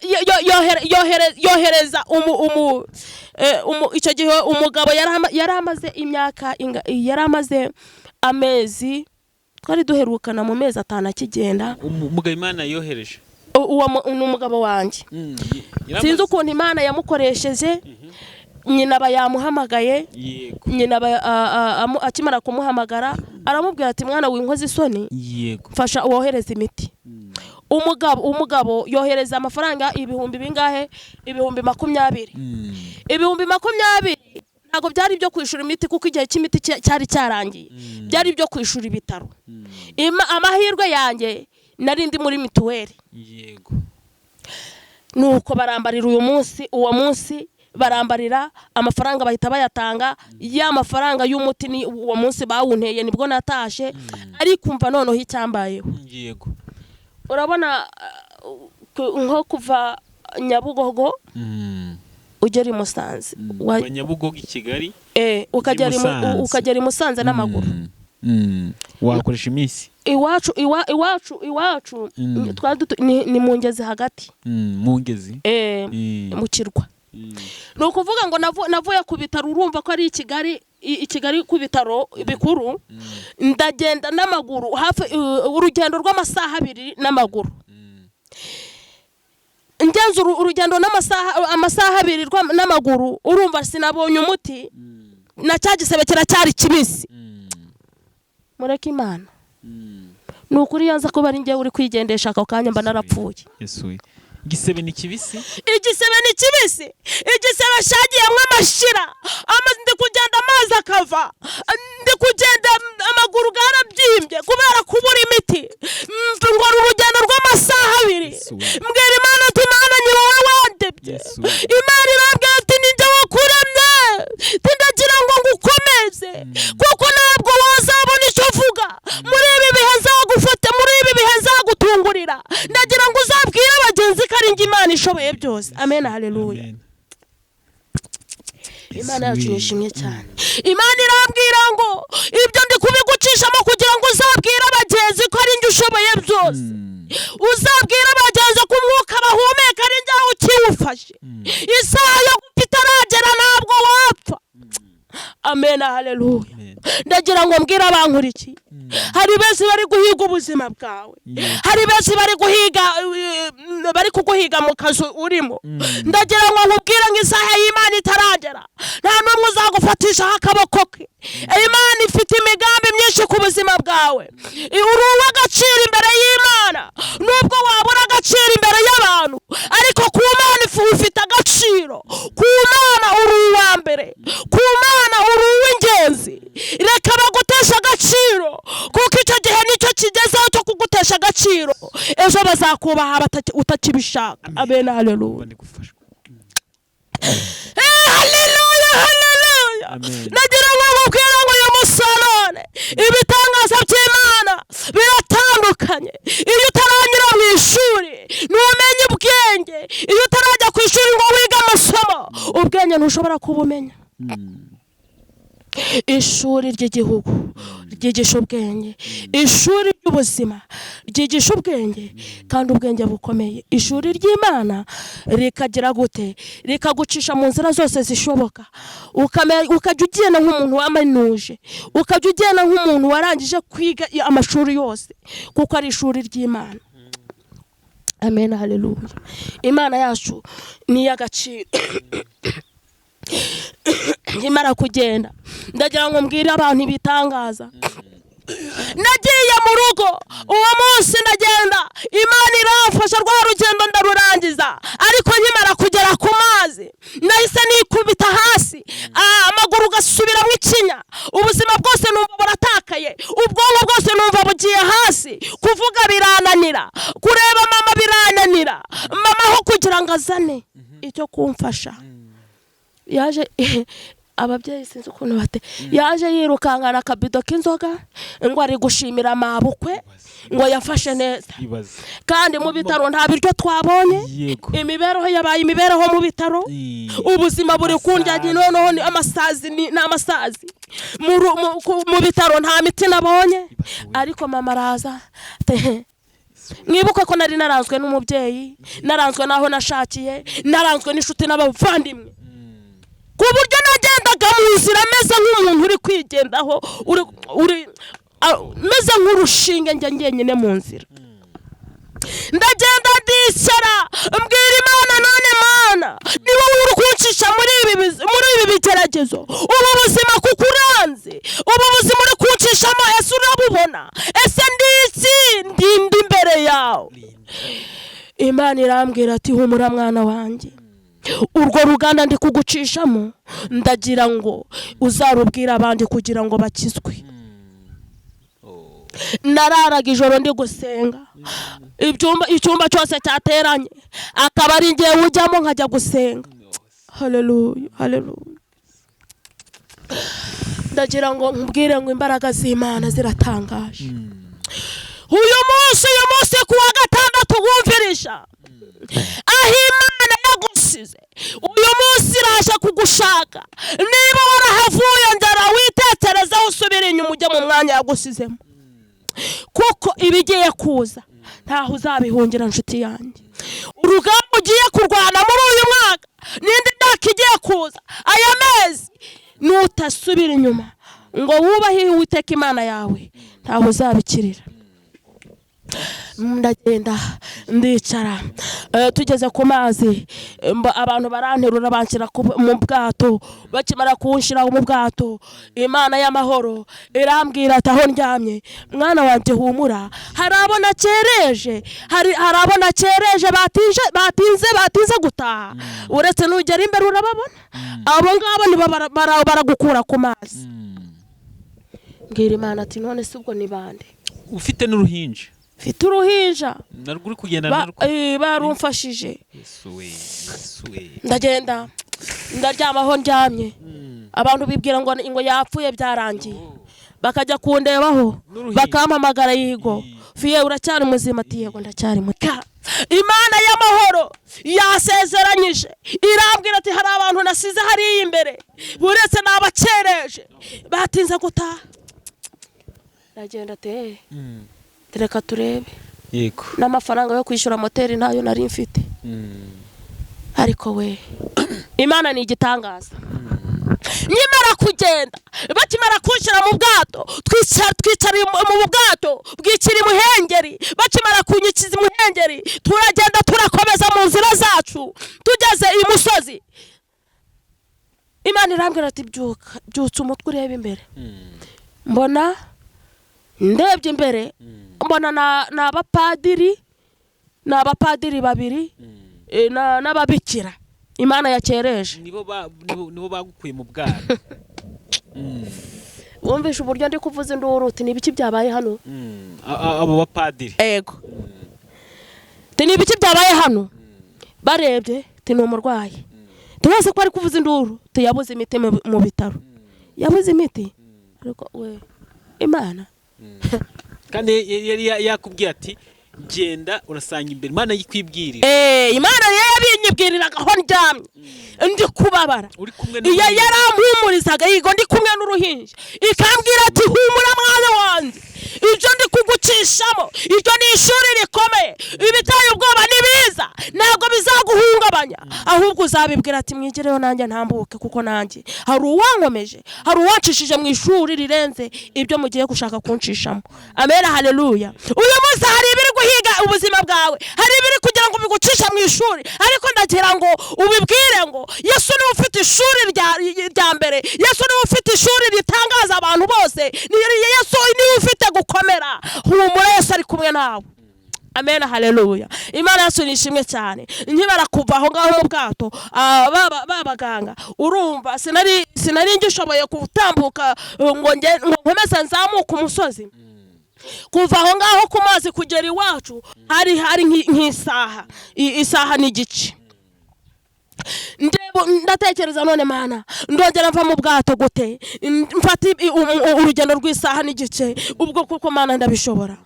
icyo gihe umugabo yari amaze imyaka yari amaze amezi, twari duherukana mu mezi 5 akigenda. Umugabo Imana yohereje? Uwo ni umugabo wanjye. Sinzi ukuntu Imana yamukoresheje, nyina aba yamuhamagaye. Nyina aba akimara kumuhamagara aramubwira ati: "Mwana, winkoze isoni, mfasha wohereze imiti." Umugabo yohereza amafaranga ibihumbi bingahe? 20,000. 20,000 ntabwo byari ibyo kwishyura imiti, kuko igihe cy'imiti cyari cyarangiye. Byari ibyo kwishyura ibitaro. Amahirwe yanjye nari ndi muri mituweli. Nuko barambarira uyu munsi, uwo munsi barambarira amafaranga, bahita bayatanga. Ya mafaranga y'umuti ni uwo munsi bawunteye, nibwo natashe. Ariko umva noneho icyambayeho. Urabona nko kuva Nyabugogo ugera i Musanze, Kuva Nyabugogo i Kigali ukagera Musanze. Ukagera i Musanze n'amaguru. Wakoresha iminsi. Iwacu twari ni mu ngezi hagati. Mu ngezi. Mu kirwa. Ni ukuvuga ngo navuye ku bitaro, urumva ko ari i Kigali, i Kigali ku bitaro bikuru, ndagenda n'amaguru hafi urugendo rw'amasaha 2 n'amaguru. Ngenze urugendo n'amasaha amasaha 2 n'amaguru, urumva sinabonye umuti, na cya gisebe kiracyari kibisi. Mureke Imana. Ni ukuri, yanza kuba ari njyewe uri kwigendesha ako kanya, mba narapfuye. Yesu we. Igisebe ni kibisi. Igisebe ni kibisi, igisebe cyagiyemo amashira. Ndi kugenda amazi akava, ndi kugenda amaguru yarabyimbye kubera kubura imiti. Nkora urugendo rw'amasaha 2. Yesu we. Mbwira Imana ati: "Imana, ni wowe wandebye." Yesu we. Imana irambwira ati: "Ni njye wakuremye." Ati: "Ndagira ngo ngukomeze, kuko ntabwo wazabona icyo uvuga muri ibi bihe. Nzagufata muri ibi bihe, nzagutungurira. Ndagira ngo uzabwire abagenzi ko ari njye Imana." ishoboye byose. Amen, haleluya. Amen. Imana yacu nishimye cyane. Imana irambwira ngo ibyo ndi kubigucishamo kugira ngo uzabwire abagenzi ko ari njye ushoboye byose, uzabwire abagenzi ko umwuka bahumeka ari njye ukiwufashe. Isaha yo gupfa itaragera ntabwo wapfa. Amen, haleluya. Amen. Ndagira ngo mbwire abankurikiye, hari benshi bari guhiga ubuzima bwawe, hari benshi bari guhiga, bari kuguhiga mu kazi urimo. Ndagira ngo nkubwire ngo isaha y'Imana itaragera nta n'umwe uzagufatishaho akaboko ke. Imana ifite imigambi myinshi ku buzima bwawe. Uri uw'agaciro imbere y'Imana, nubwo wabura agaciro imbere y'abantu, ariko ku Mana ufite agaciro. Ku Mana uri uwa mbere, ku Mana uri uw'ingenzi. Reka bagutesha agaciro, kuko icyo gihe nicyo kigezeho cyo kugutesha agaciro. Ejo bazakubaha utakibishaka. Amen, haleluya. Ndi gufashwa. Haleluya, haleluya. Amen. Nagira ngo nkubwire ngo uyu musarane ibitangaza by'Imana biratandukanye. Iyo utaranyura mu ishuri ntumenye ubwenge. Iyo utarajya ku ishuri ngo wige amasomo, ubwenge ntushobora kubumenya. Ishuri ry'igihugu ryigisha ubwenge, ishuri ry'ubuzima ryigisha ubwenge, kandi ubwenge bukomeye. Ishuri ry'Imana rikagira gute? Rikagucisha mu nzira zose zishoboka, ukajya ugenda nk'umuntu wamanuje, ukajya ugenda nk'umuntu warangije kwiga amashuri yose, kuko ari ishuri ry'Imana. Amen, haleluya. Imana yacu ni iy'agaciro. Nkimara kugenda, ndagira ngo mbwire abantu ibitangaza. Nagiye mu rugo uwo munsi, ndagenda, Imana iramfasha, rwa rugendo ndarurangiza. Ariko nkimara kugera ku mazi nahise nikubita hasi, amaguru gasubiramo ikinya, ubuzima bwose numva buratakaye, ubwonko bwose numva bugiye hasi, kuvuga birananira, kureba mama birananira. Mama aho kugira ngo azane icyo kumfasha, yaje, ababyeyi sinzi ukuntu bate, yaje yirukankana akabido k'inzoga ngo ari gushimira mabukwe ngo yafashe neza. Ibaze. Kandi mu bitaro nta biryo twabonye. Imibereho yabaye imibereho mu bitaro. Ubuzima buri kundya, noneho ni amasazi, ni amasazi. Mu bitaro nta miti nabonye. Ariko mama araza ati, mwibuke ko nari naranzwe n'umubyeyi, naranzwe n'aho nashakiye, naranzwe n'inshuti n'abavandimwe, ku buryo nagendaga mu nzira meze nk'umuntu uri kwigendaho, uri meze nk'urushinge, njya njyenyine mu nzira. Ndagenda, ndicara, mbwira Imana: "None Mana, ni wowe uri kuncisha muri ibi bigeragezo, ubu buzima kuko uranzi. Ubu buzima uri kuncishamo, ese urabubona? Ese ndi iki? Ndindi imbere yawe?" Imana irambwira ati: "Humura mwana wanjye, urwo ruganda ndi kugucishamo ndagira ngo uzarubwire abandi kugira ngo bakizwe." Nararaga ijoro ndi gusenga, icyumba cyose cyateranye akaba ari ngewe ujyamo nkajya gusenga. Haleluya, haleluya. Ndagira ngo nkubwire ngo imbaraga z'Imana ziratangaje. Uyu munsi ku wa gatandatu, wumvirisha aho Imana yagusize, uyu munsi iraje kugushaka. Niba warahavuye, nzara witekerezeho, usubire inyuma ujye mu mwanya yagusizemo, kuko ibigiye kuza ntaho uzabihungira. Nshuti yanjye, urugamba ugiye kurwana muri uyu mwaka n'indi myaka igiye kuza, aya mezi, nutasubira inyuma ngo wubahe Uwiteka Imana yawe, ntaho uzabikirira. Ndagenda, ndicara. Tugeze ku mazi, abantu baranterura banshyira mu bwato. Bakimara kunshyira mu bwato, Imana y'amahoro irambwira ati aho ndyamye: "Mwana wanjye, humura, hari abo nakereje, hari abo nakereje batije, batinze gutaha. Uretse nugera imbere urababona, abo ngabo nibo baragukura ku mazi." Mbwira Imana ati: "None se ubwo ni bande?" Ufite n'uruhinja? Mfite uruhinja. Narwo uri kugenda narwo? Barumfashije. Yesu we, Yesu we. Ndagenda, ndaryama. Aho ndyamye abantu bibwira ngo yapfuye, byarangiye, bakajya kundebaho. N'uruhinja. Bakampamagara: "Yigo fiye, uracyari muzima?" Ati: "Yego, ndacyari muzima." Imana y'amahoro yasezeranyije irambwira ati hari abantu nasize hariya imbere, buretse nabakereje batinze gutaha. Ndagenda ati reka turebe. Yego. N'amafaranga yo kwishyura moteri ntayo nari mfite. Ariko we Imana ni igitangaza. Nyimara kugenda bakimara kunshyira mu bwato, twicara mu bwato bwikira imuhengeri, bakimara kunyikiza imuhengeri turagenda turakomeza mu nzira zacu tugeze imusozi. Imana irambwira ati byuka, byutsa umutwe urebe imbere. Mbona ndebye imbere mbona ni abapadiri babiri n'ababikira Imana yakereje. Nibo bagukuye mu bwato. Wumvishe uburyo ndi kuvuza induru uti ni ibiki byabaye hano? Abo bapadiri. Ego. Ti ni ibiki byabaye hano? Barebye ti ni umurwayi. Tubaze ko ari kuvuza induru, tuyabuze imiti mu bitaro. Yabuze imiti. Ariko we Imana. Kandi yari yakubwiye ati genda urasanga imbere, Imana yikwibwirira. Imana yabinyibwiriraga aho ndyamye ndi kubabara. Uri kumwe iyo yarampumurizaga, yigo ndi kumwe n'uruhinja, ikambwira ati humura mwana wanjye, ibyo ndi kugucishamo ibyo ni ishuri rikomeye, ibiteye ubwoba nibiza ntabwo bizaguhungabanya, ahubwo uzabibwira ati mwigireyo nanjye ntambuke, kuko nanjye hari uwankomeje, hari uwancishije mu ishuri rirenze ibyo mugiye gushaka kunshishamo. Amera, haleluya. Uyu munsi hari ibiri guhiga ubuzima bwawe, hari ibiri kugira ngo bigucisha mu ishuri, ariko ndagira ngo ubibwire ngo Yesu niwe ufite ishuri rya mbere, Yesu niwe ufite ishuri ritangaza abantu bose, Yesu niwe ufite gukomera. Humura, Yesu ari kumwe nawe. Amen, haleluya. Imana yacu ni ishimwe cyane. Nkibara kuva aho ngaho mu bwato, babaganga urumva sinari ngishoboye gutambuka ngo nkomeze nzamuke umusozi. Kuva aho ngaho ku mazi kugera iwacu hari nk'isaha, isaha n'igice. Ndatekereza none Mana ndongera mva mu bwato gute, mfata urugendo rw'isaha n'igice, ubwo kuko Mana ndabishobora.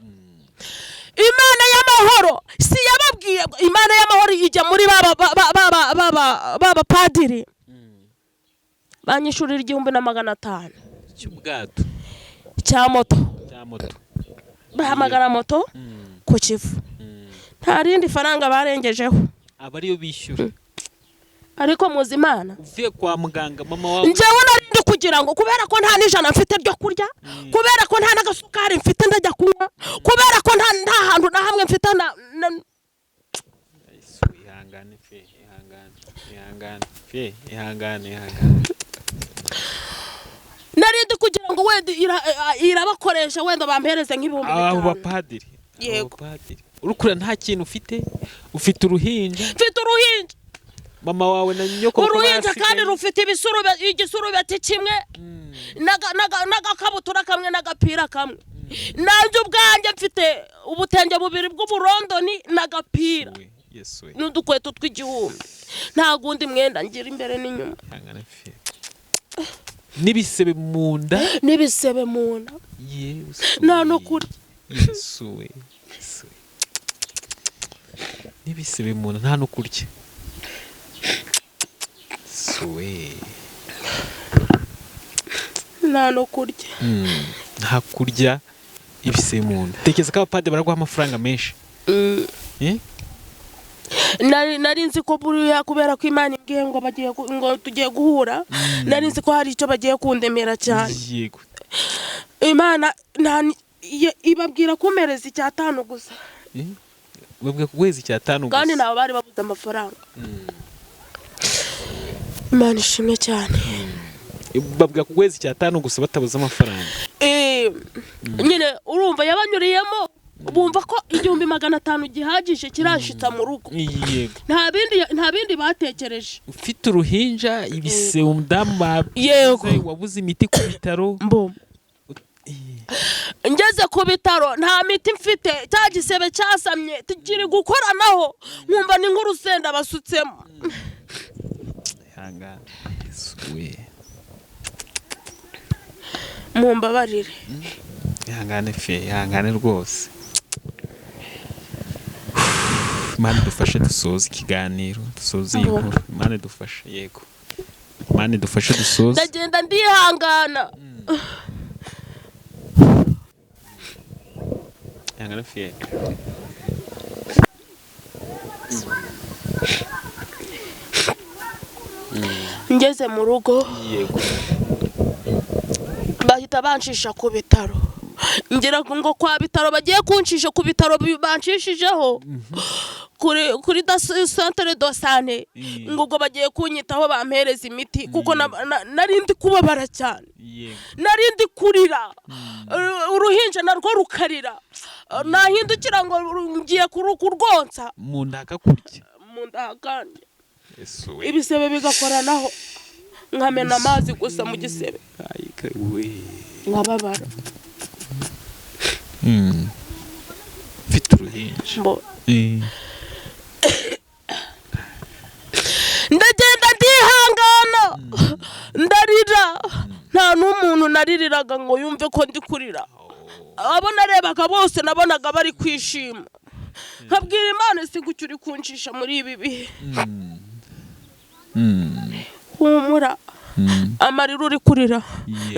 Imana y'amahoro si yababwiye, Imana y'amahoro ijya muri baba padiri banyishurira 1500 cy'ubwato cya moto, bahamagara moto ku Kivu, nta rindi faranga barengejeho, aba ariyo bishyura. Ariko muzi Imana, uvuye kwa muganga mama wawe, njyewe narindi kugira ngo kubera ko nta n'ijana mfite ryo kurya, kubera ko nta n'agasukari mfite ndajya kunywa, kubera ko nta hantu na hamwe mfite ihangane fe, ihangane, ihangane fe, ihangane, ihangane. Narindi kugira ngo wenda irabakoresha wenda bampereze nk'ibihumbi bitanu. Abo bapadiri. Yego. Urukura nta kintu ufite, ufite uruhinja. Mfite uruhinja. Mama wawe na nyoko uruhinja kandi rufite igisurubeti kimwe n'agakabutura kamwe n'agapira kamwe. Nanjye ubwanjye mfite ubutenge bubiri bw'uburondoni n'agapira n'udukweto tw'igihumbi, nta gundi mwenda ngira imbere n'inyuma. N'ibisebe mu nda, n'ibisebe mu nda, nta no kurya. N'ibisebe mu nda, nta no kurya. Nta no kurya, nta kurya, ibisebe mu nda. Tekereza ko abapadiri baraguha amafaranga menshi. Nari nzi ko buriya kubera ko Imana imbwiye ngo bagiye ngo tugiye guhura, nari nzi ko hari icyo bagiye kundemera cyane. Yego. Imana ibabwira kumpereza 5 gusa. Babwira kuguheza 5 gusa. Kandi nabo bari babuze amafaranga. Imana ishimwe cyane. Babwira kuguheza 5 gusa batabuze amafaranga. Nyine urumva yabanyuriyemo bumva ko 1500 gihagije kirashitsa mu rugo. Yego. Nta bindi batekereje. Ufite uruhinja, ibise umudamu wabuze imiti ku bitaro. Ngeze ku bitaro nta miti mfite, cya gisebe cyasamye kiri gukoranaho, nkumva ni nk'urusenda basutsemo. Mumbabarire. Ihangane fe, ihangane rwose. Imana idufashe dusoze ikiganiro, dusoze iyi nkuru. Imana idufashe, yego, Imana idufashe dusoze. Ndagenda ndihangana. Ihangane fiye. Ngeze mu rugo, Yego. bahita bancisha ku bitaro. Ngira ngo kwa bitaro bagiye kuncisha ku bitaro, bancishijeho kuri centre de santé, ngo ubwo bagiye kunyitaho bampereza imiti, kuko nari ndi kubabara cyane, Yego. nari ndi kurira, uruhinja narwo rukarira, nahindukira ngo ngiye kurwonsa, Mu nda hakakurya. Mu nda hakanje. Yesu we. Ibisebe bigakoranaho, nkamena amazi gusa mu gisebe, Ayika we. nkababara. Mfite uruhinja. Mbo ndagenda ndihangana, ndarira. Nta n'umuntu naririraga ngo yumve ko ndi kurira. Abo narebaga bose nabonaga bari kwishima, nkabwira Imana: "Si kuki uri kuncisha muri ibi bihe?" Humura, amarira uri kurira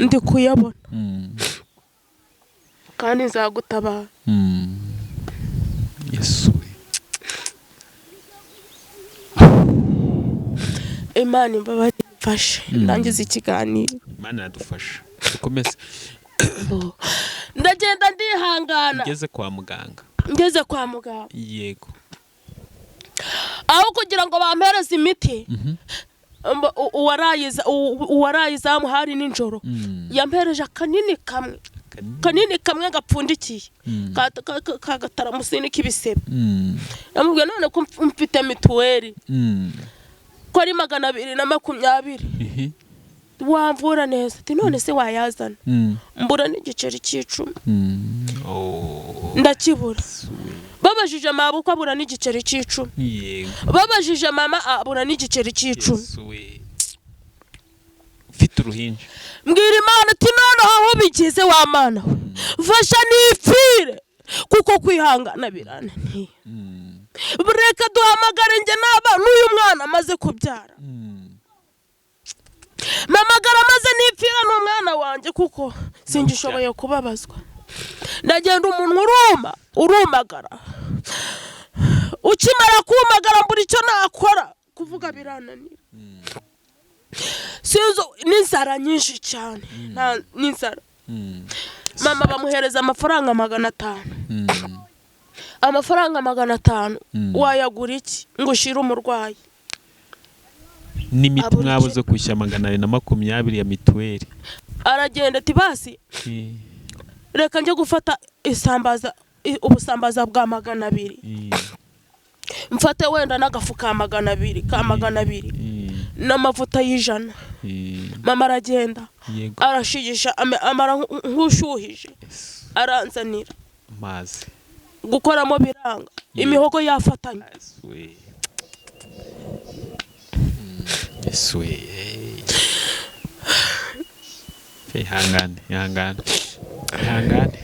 ndi kuyabona, kandi nzagutabara. Yesu we. Imana imbabarire, imfashe ndangiza ikiganiro. Imana iradufasha, dukomeze. Ndagenda ndihangana. Ugeze kwa muganga. Ngeze kwa muganga, Yego. aho kugira ngo bampereze imiti, uwarayizamu hari nijoro, yampereje akanini kamwe, kanini kamwe gapfundikiye, kagataramusini k'ibisebe. Namubwiye: "None ko mfite mituweli, ko ari 220, wamvura neza?" Ati: "None se wayazana?" Mbura n'igiceri cy'icumi. Oh. Ndakibura. Yesu we. Babajije mama ko abura n'igiceri cy'icumi. Yego. Babajije mama, abura n'igiceri cy'icumi. Yesu we. Ufite uruhinja. Mbwira Imana ati: "Noneho aho bigeze, wa Mana we, mfasha nipfire, kuko kwihangana birananiye. Reka duhamagare njye n'aba n'uyu mwana amaze kubyara." Mpamagara maze nipfira n'umwana wanjye, kuko singishoboye kubabazwa. Ndagenda, umunwa uruma, urumagara. Ukimara kumagara, mbura icyo nakora, kuvuga birananira. Sinzi, n'inzara nyinshi cyane, n'inzara. Mama bamuhereza amafaranga 500. Amafaranga 500 wayagura iki ngo ushire umurwayi? N'imiti Abura mwabuze kwishyura 220 ya mituweli. Aragenda ati: "Basi reka njye gufata isambaza, ubusambaza bwa 200, mfate wenda n'agafu ka 200, ka 200, n'amavuta y'ijana." Mama aragenda, arashigisha, amara nk'ushyuhije, aranzanira. Amazi. Gukoramo biranga, imihogo yafatanye. Yesu we. Yesu we. Ihangane, ihangane, ihangane.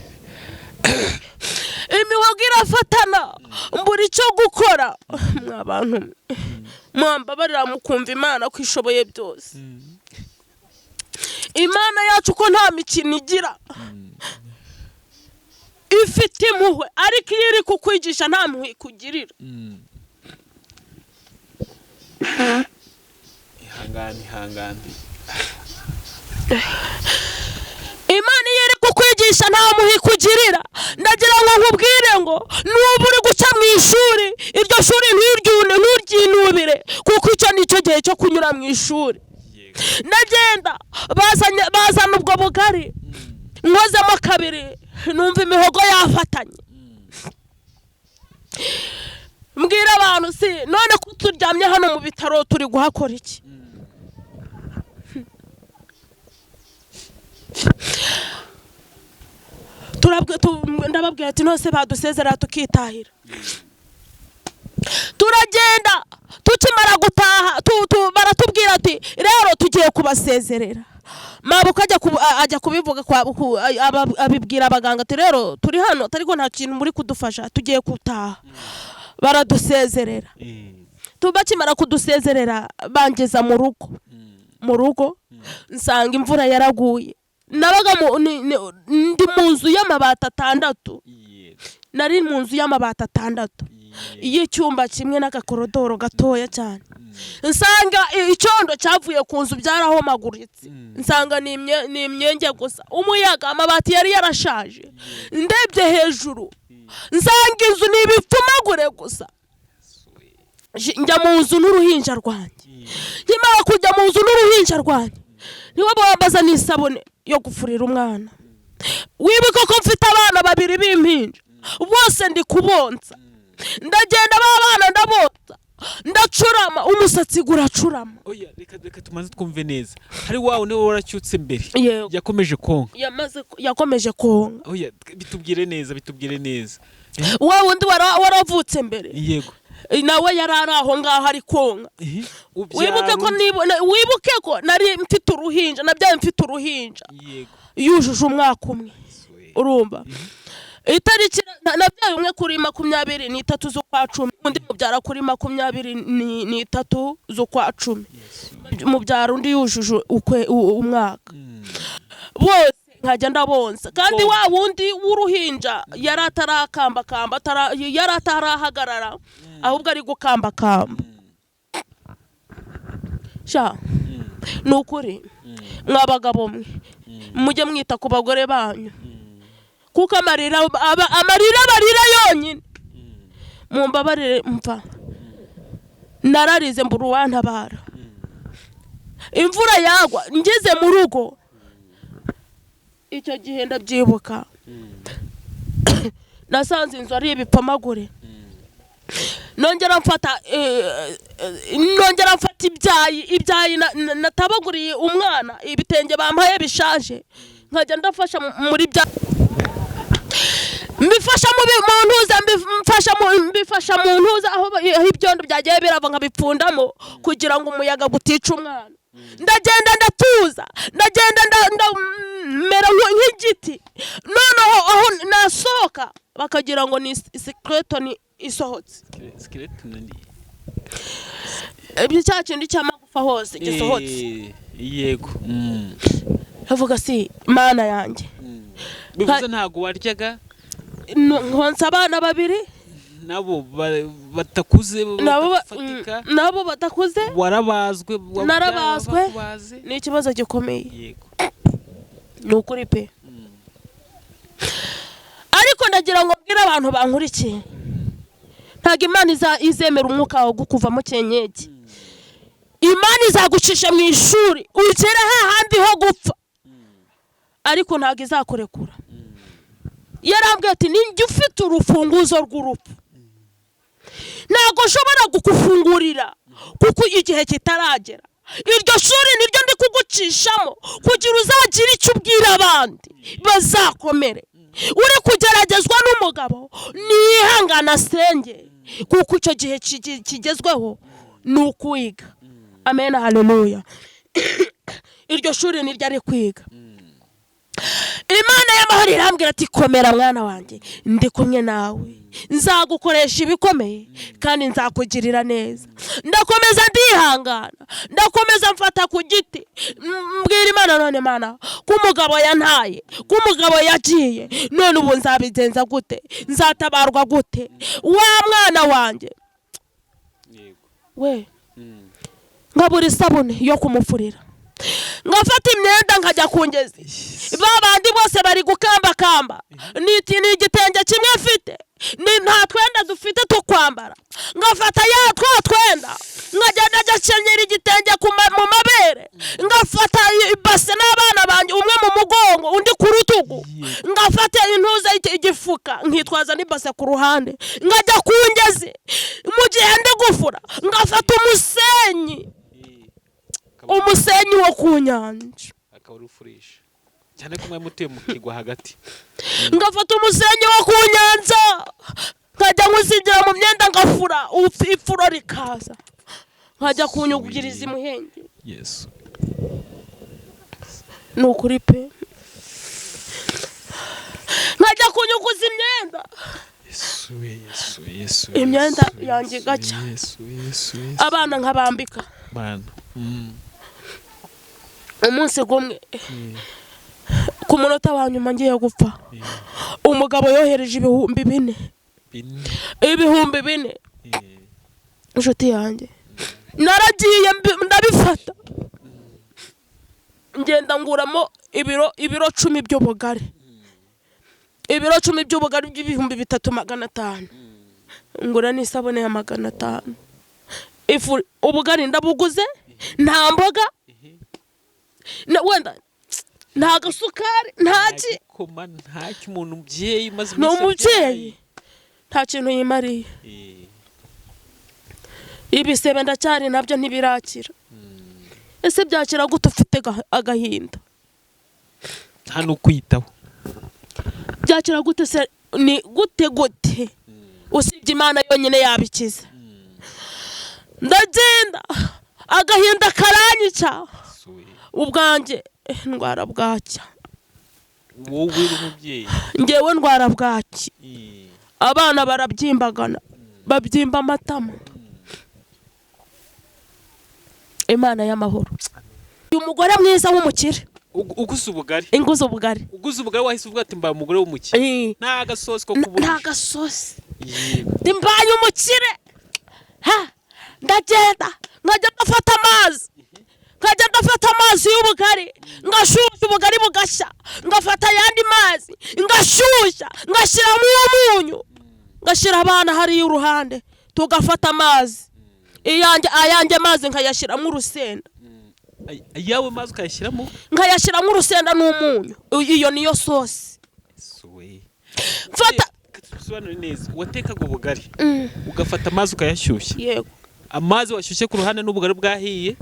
Imihogo irafatana, mbura icyo gukora. Mwa bantu mwe, mwambabarira mukumva Imana ko ishoboye byose, Imana yacu ko nta mikino igira, ifite impuhwe, ariko iyo iri kukwigisha nta mpuhwe ikugirira. Ihangane, ihangane. Imana iyo iri kukwigisha nta mpuhwe ikugirira. Ndagira ngo nkubwire ngo nuba uri guca mu ishuri, iryo shuri nturyune, nturyinubire, kuko icyo ni cyo gihe cyo kunyura mu ishuri. Yego. Ndagenda, bazana ubwo bugari, nkozemo kabiri numva imihogo yafatanye. Mbwira abantu: "Si none ko turyamye hano mu bitaro, turi guhakora iki?" Ndababwira ati: "Nose badusezerera tukitahira?" Turagenda, tukimara gutaha baratubwira ati: "Rero tugiye kubasezerera." Mabuka ajya kubivuga abibwira abaganga ati: "Rero turi hano, ariko nta kintu muri kudufasha, tugiye gutaha." Baradusezerera. Bakimara kudusezerera bangeza mu rugo. Mu rugo nsanga imvura yaraguye. Nabaga ndi mu nzu y'amabati 6. Nari mu nzu y'amabati 6 y'icyumba kimwe n'agakorodoro gatoya cyane. Nsanga icyondo cyavuye ku nzu byarahomaguritse. Nsanga ni imyenge gusa. Umuyaga amabati yari yarashaje. Ndebye hejuru nsanga inzu ni ibipfumagure gusa. Njya mu nzu n'uruhinja rwanjye. Nkimara kujya mu nzu n'uruhinja rwanjye niwe bambaza n'isabune yo gufurira umwana. Wibuke ko mfite abana babiri b'impinja bose ndi kubonsa. Ndagenda b'abana ndabonsa, ndacurama, umusatsi guracurama. Oya, reka tumaze twumve neza. Hari wawe niwe waracyutse mbere. Yakomeje konka. Yakomeje konka. Oya, bitubwire neza, bitubwire neza. Wa wundi waravutse mbere. Yego. Nawe yari ari aho ngaho ari konka. Wibuke ko nari mfite uruhinja, nabyaye mfite uruhinja. Yego. Yujuje umwaka umwe. Urumva? Itariki nabyaye umwe kuri 23 z'ukwa 10, undi mubyara kuri 23 z'ukwa 10. Mubyara undi yujuje umwaka. Bose nkajya ndabonsa. Kandi wa wundi w'uruhinja yari atarakambakamba, yari atarahagarara, ahubwo ari gukambakamba. Sha, ni ukuri mwa bagabo mwe mujye mwita ku bagore banyu, kuko amarira barira yonyine. Mumbabarire mva nararize mbura uwantabara. Imvura yagwa ngeze mu rugo icyo gihe ndabyibuka, nasanze inzu ari ibipfamagure. Nongera mfata ibyayi natabaguriye umwana, ibitenge bampaye bishaje, nkajya ndafasha muri bya mbifasha mu ntuza, mbifasha mu ntuza aho ibyondo byagiye birava nkabipfundamo kugira ngo umuyaga gutica umwana. Ndagenda ndatuza, ndagenda ndamera nk'igiti. Noneho aho nasohoka bakagira ngo ni skeleton isohotse. Skeleton ni cya kindi cy'amagufa hose gisohotse. Yego. Avuga si mana yanjye. Bivuze ntago waryaga? Nkonsa abana babiri nabo batakuze, nabo batakuze, warabazwe, narabazwe. Ni ikibazo gikomeye. Yego. Ni ukuri pe. Ariko ndagira ngo mbwire abantu bankurikiye, ntago Imana izemera umwuka wawe gukuvamo cyenyege. Imana izagucisha mu ishuri ugere hahandi ho gupfa, ariko ntago izakurekura. Yarambwiye ati ninjye ufite urufunguzo rw'urupfu, ntago nshobora gukufungurira kuko igihe kitaragera. Iryo shuri niryo ndi kugucishamo kugira uzagire icyo ubwira abandi bazakomere. Uri kugeragezwa n'umugabo nihangana asenge, kuko icyo gihe kigezweho ni ukwiga. Amen, haleluya. Iryo shuri niryo ari kwiga. Imana y'amahoro irambwira ati komera mwana wanjye, ndi kumwe nawe, nzagukoresha ibikomeye kandi nzakugirira neza. Ndakomeza ndihangana, ndakomeza mfata ku giti, mbwira Imana none Mana ko umugabo yantaye, ko umugabo yagiye, none ubu nzabigenza gute? Nzatabarwa gute? Wa mwana wanjye we nkabura isabune yo kumufurira, ngafata imyenda nkajya ku ngezi. Babandi bose bari gukambakamba, ni igitenge kimwe mfite, nta twenda dufite two kwambara. Ngafata ya twa twenda nkagenda ngakenyera igitenge mu mabere, ngafata ibase n'abana banjye, umwe mu mugongo undi ku rutugu, ngafata intuza igifuka nkitwaza n'ibase ku ruhande, nkajya ku ngezi. Mu gihe ndi gufura ngafata umusenyi, umusenyi wo ku nyanja, akaba ufurisha cyane ko mwe mutuye mu kigwa hagati. Ngafata umusenyi wo ku nyanja nkajya nkuzingira mu myenda ngafura, ifuro rikaza, nkajya kunyugiriza imuhenge. Yesu, ni ukuri pe. Nkajya kunyuguza imyenda. Yesu, Yesu, Yesu. Imyenda Yesu, yanjye Yesu, igacya. Yesu, Yesu, Yesu. Abana nkabambika. Mana. Umunsi gumwe, ku munota wa nyuma ngiye gupfa, umugabo yohereje 4000. 4. 4000. Inshuti yanjye, naragiye ndabifata, ngenda nguramo ibiro 10 by'ubugari, ibiro 10 by'ubugari by'3500, ngura n'isabune ya 500, ifu. Ubugari ndabuguze, nta mboga, wenda nta gasukari, nta ki. Gikoma ntacyo, umuntu umubyeyi umaze Ni iminsi umubyeyi, nta kintu yimariye. abyaye. Ibisebe ndacyari nabyo, ntibirakira. Ese byakira gute ufite agahinda? Nta n'ukwitaho. Byakira gute se? Ni gute gute usibye Imana yonyine yabikiza? Ndagenda, agahinda karanyica. Ubwanjye ndwara bwacya. Wowe uri umubyeyi? Ngewe ndwara bwaki. Abana barabyimbagana, babyimba amatama. Imana y'amahoro, uyu mugore mwiza w'umukire. Uguze ubugari. Inguze ubugari. Uguze ubugari, wahise uvuga ati: "Mbaye umugore w'umukire." Nta gasosi ko kubura. Nta gasosi. Ndi mbaye umukire. Ha, ndagenda nkajya ndafata amazi, nkajya ndafata amazi y'ubugari, ngashyushya ubugari bugashya, ngafata ayandi mazi ngashyushya, ngashyiramo umunyu, ngashyira abana hariya uruhande, tugafata amazi. Iyanjye, ayanjye mazi nkayashyiramo urusenda. Ayawe mazi ukayashyiramo? Nkayashyiramo urusenda n'umunyu. Iyo niyo sosi. Suwe. Mfata. Bisobanure neza: watekaga ubugari, ugafata amazi ukayashyushya? Yego. Amazi washyushye ku ruhande n'ubugari bwahiye,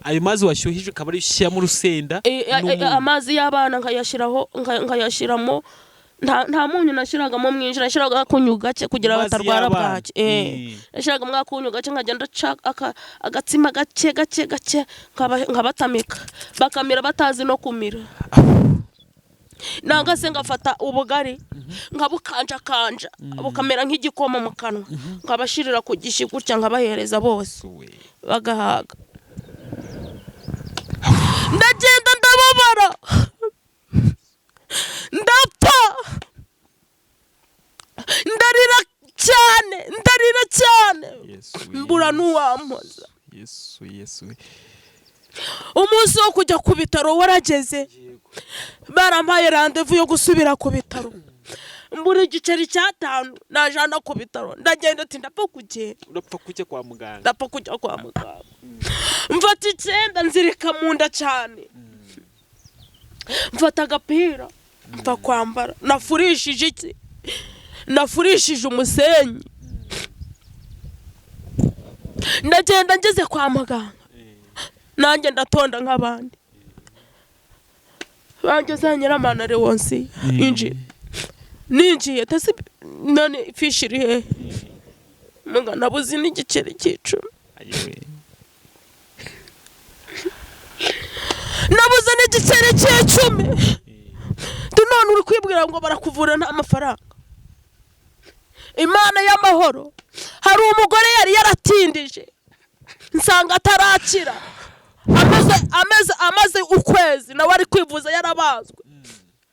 ayo mazi washyuhije ukaba ari ushyiramo urusenda n'umunyu. Amazi y'abana nkayashyiraho, nkayashyiramo, nta munyu nashyiragamo mwinshi, nashyiraga akunyu gake kugira Amazi batarwara y'abana. bwaki. Nashyiragamo akunyu gake, nkagenda ndaca agatsima gake gake gake, nkabatamika bakamira batazi no kumira. Nanga se ngafata ubugari nkabukanjakanja bukamera nk'igikoma mu kanwa, nkabashirira ku gishi gutya, nkabahereza bose. Suwe. Bagahaga. Ndagenda, ndababara, ndapfa, ndarira cyane, ndarira cyane. Yesu. Mbura n'uwampoza. Yesu, Yesu. Umunsi wo kujya ku bitaro warageze. Barampaye rendez-vous yo gusubira ku bitaro, mbura igiceri cy'atanu najana ku bitaro. Ndagenda, ati ndapfa kugenda. Urapfa kujya kwa muganga. Ndapfa kujya kwa muganga. Mfata icyenda nzirika mu nda cyane, mfata agapira mfa kwambara, nafurishije iki? Nafurishije umusenyi. Ndagenda, ngeze kwa muganga nanjye ndatonda nk'abandi. Bangeze, Nyiramana Leonsi injira. Ninjiye tasi, none ifishi iri hehe? Muga nabuze n'igiceri cy'icumi. Ayiwe. Nabuze n'igiceri cy'icumi. None uri kwibwira ngo barakuvura nta mafaranga? Imana y'amahoro, hari umugore yari yaratindije, nsanga atarakira, amaze ukwezi nawe ari kwivuza, yarabazwe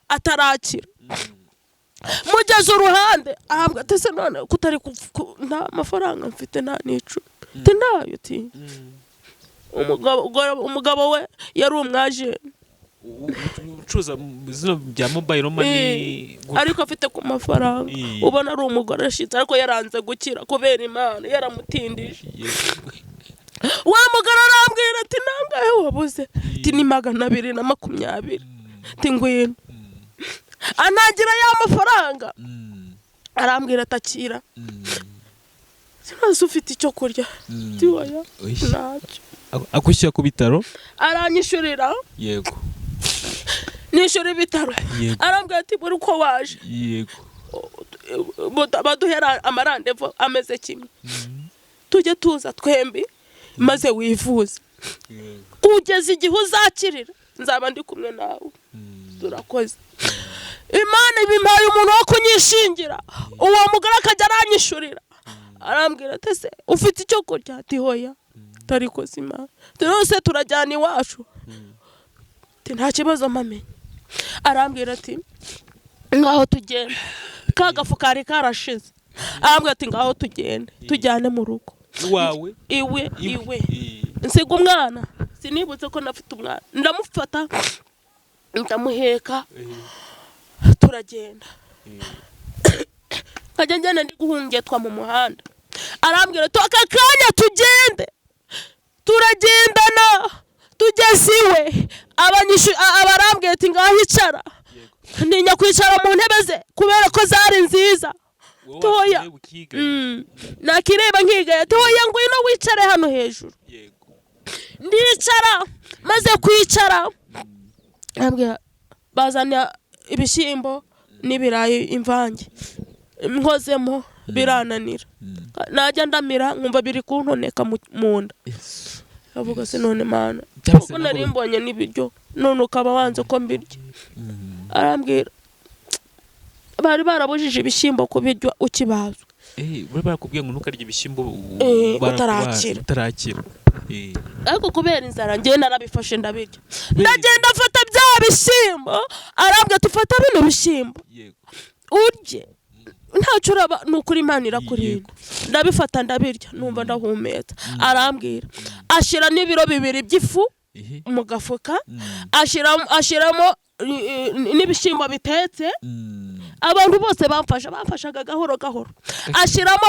atarakira. Mugeze uruhande ahabwa ati: "Se none kutari nta mafaranga mfite, nta n'icumi?" Ati: "Ntayo." Ati umugabo we yari umwajenti. Ucuruza zino bya mobile money? Ariko afite ku mafaranga. Ubona ari umugore ashitse, ariko yaranze gukira kubera Imana yaramutindije. Wa mugore arambwira ati: "Nangahe wabuze?" Ati: "Ni 220." Ati: "Ngwino." Antangira ya mafaranga, arambwira atakira: "Sinazi ufite icyo kurya?" Ati: "Oya, ntacyo." Akwishyura ku bitaro? Aranyishyurira. Nishyura ibitaro. Arambwira ati: "Buri uko waje baduhera amarendez-vous ameze kimwe, tujye tuza twembi maze wivuze. Kugeza igihe uzakirira nzaba ndi kumwe nawe." Turakoze. Imana ibimpaye umuntu wo kunyishingira, uwo mugore akajya aranyishurira. Arambwira ati ese ufite icyo kurya? Ati hoya, tarikoze Imana rwose turajyana iwacu. Ati nta kibazo mpamenye. Arambwira ati ngaho tugenda, ka gafu kari karashize. Arambwira ati ngaho tugende tujyane mu rugo iwawe, iwe iwe. Nsiga umwana, sinibutse ko nafite umwana, ndamufata ndamuheka turagenda. Nkajya ngenda ndi guhungetwa mu muhanda. Arambwira ati aka kanya tugende. Turagendana tugeze iwe, abarambwira ati ngaho icara. Ntinya kwicara mu ntebe ze kubera ko zari nziza. Toya. Nakireba nkigaya, toya ngwino wicare hano hejuru. Ndicara, maze kwicara arambwira bazana ibishyimbo n'ibirayi imvange, nkozemo birananira, najya ndamira nkumva biri kuntoneka mu nda. Avuga se none Mana, kuko nari mbonye n'ibiryo none ukaba wanze ko mbirya. Arambwira bari barabujije ibishyimbo kubirya ukibazwa. Bari barakubwiye ngo ntukarye ibishyimbo utarakira. Utarakira. Ariko kubera inzara njye narabifashe ndabirya. Ndagenda mfata bya bishyimbo, arambwira ati fata bino bishyimbo urye, ntacyo uraba, ni ukuri Imana irakurinda. Ndabifata ndabirya, numva ndahumetsa. Arambwira ashyira n'ibiro 2 by'ifu mu gafuka, ashyiramo n'ibishyimbo bitetse. Abantu bose bamfashaga gahoro gahoro. Ashyiramo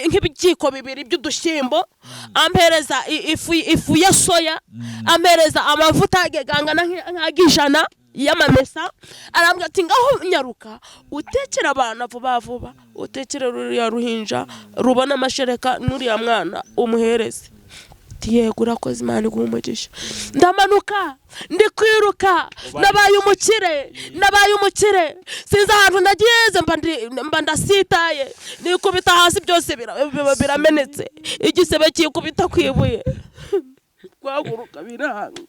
nk'ibijiko 2 by'udushyimbo, ampereza ifu ya soya, ampereza amavuta angana nk'agijana y'amamesa. Arambwira ati ngaho nyaruka utekera abana vuba vuba, utekere ruriya ruhinja rubona amashereka n'uriya mwana umuhereze. Yego urakoze, Imana iguhe umugisha. Ndamanuka ndi kwiruka, nabaye umukire, sinzi ahantu nageze, mba ndasitaye, nikubita hasi byose biramenetse, igisebe kikubita ku ibuye, guhaguruka biranga.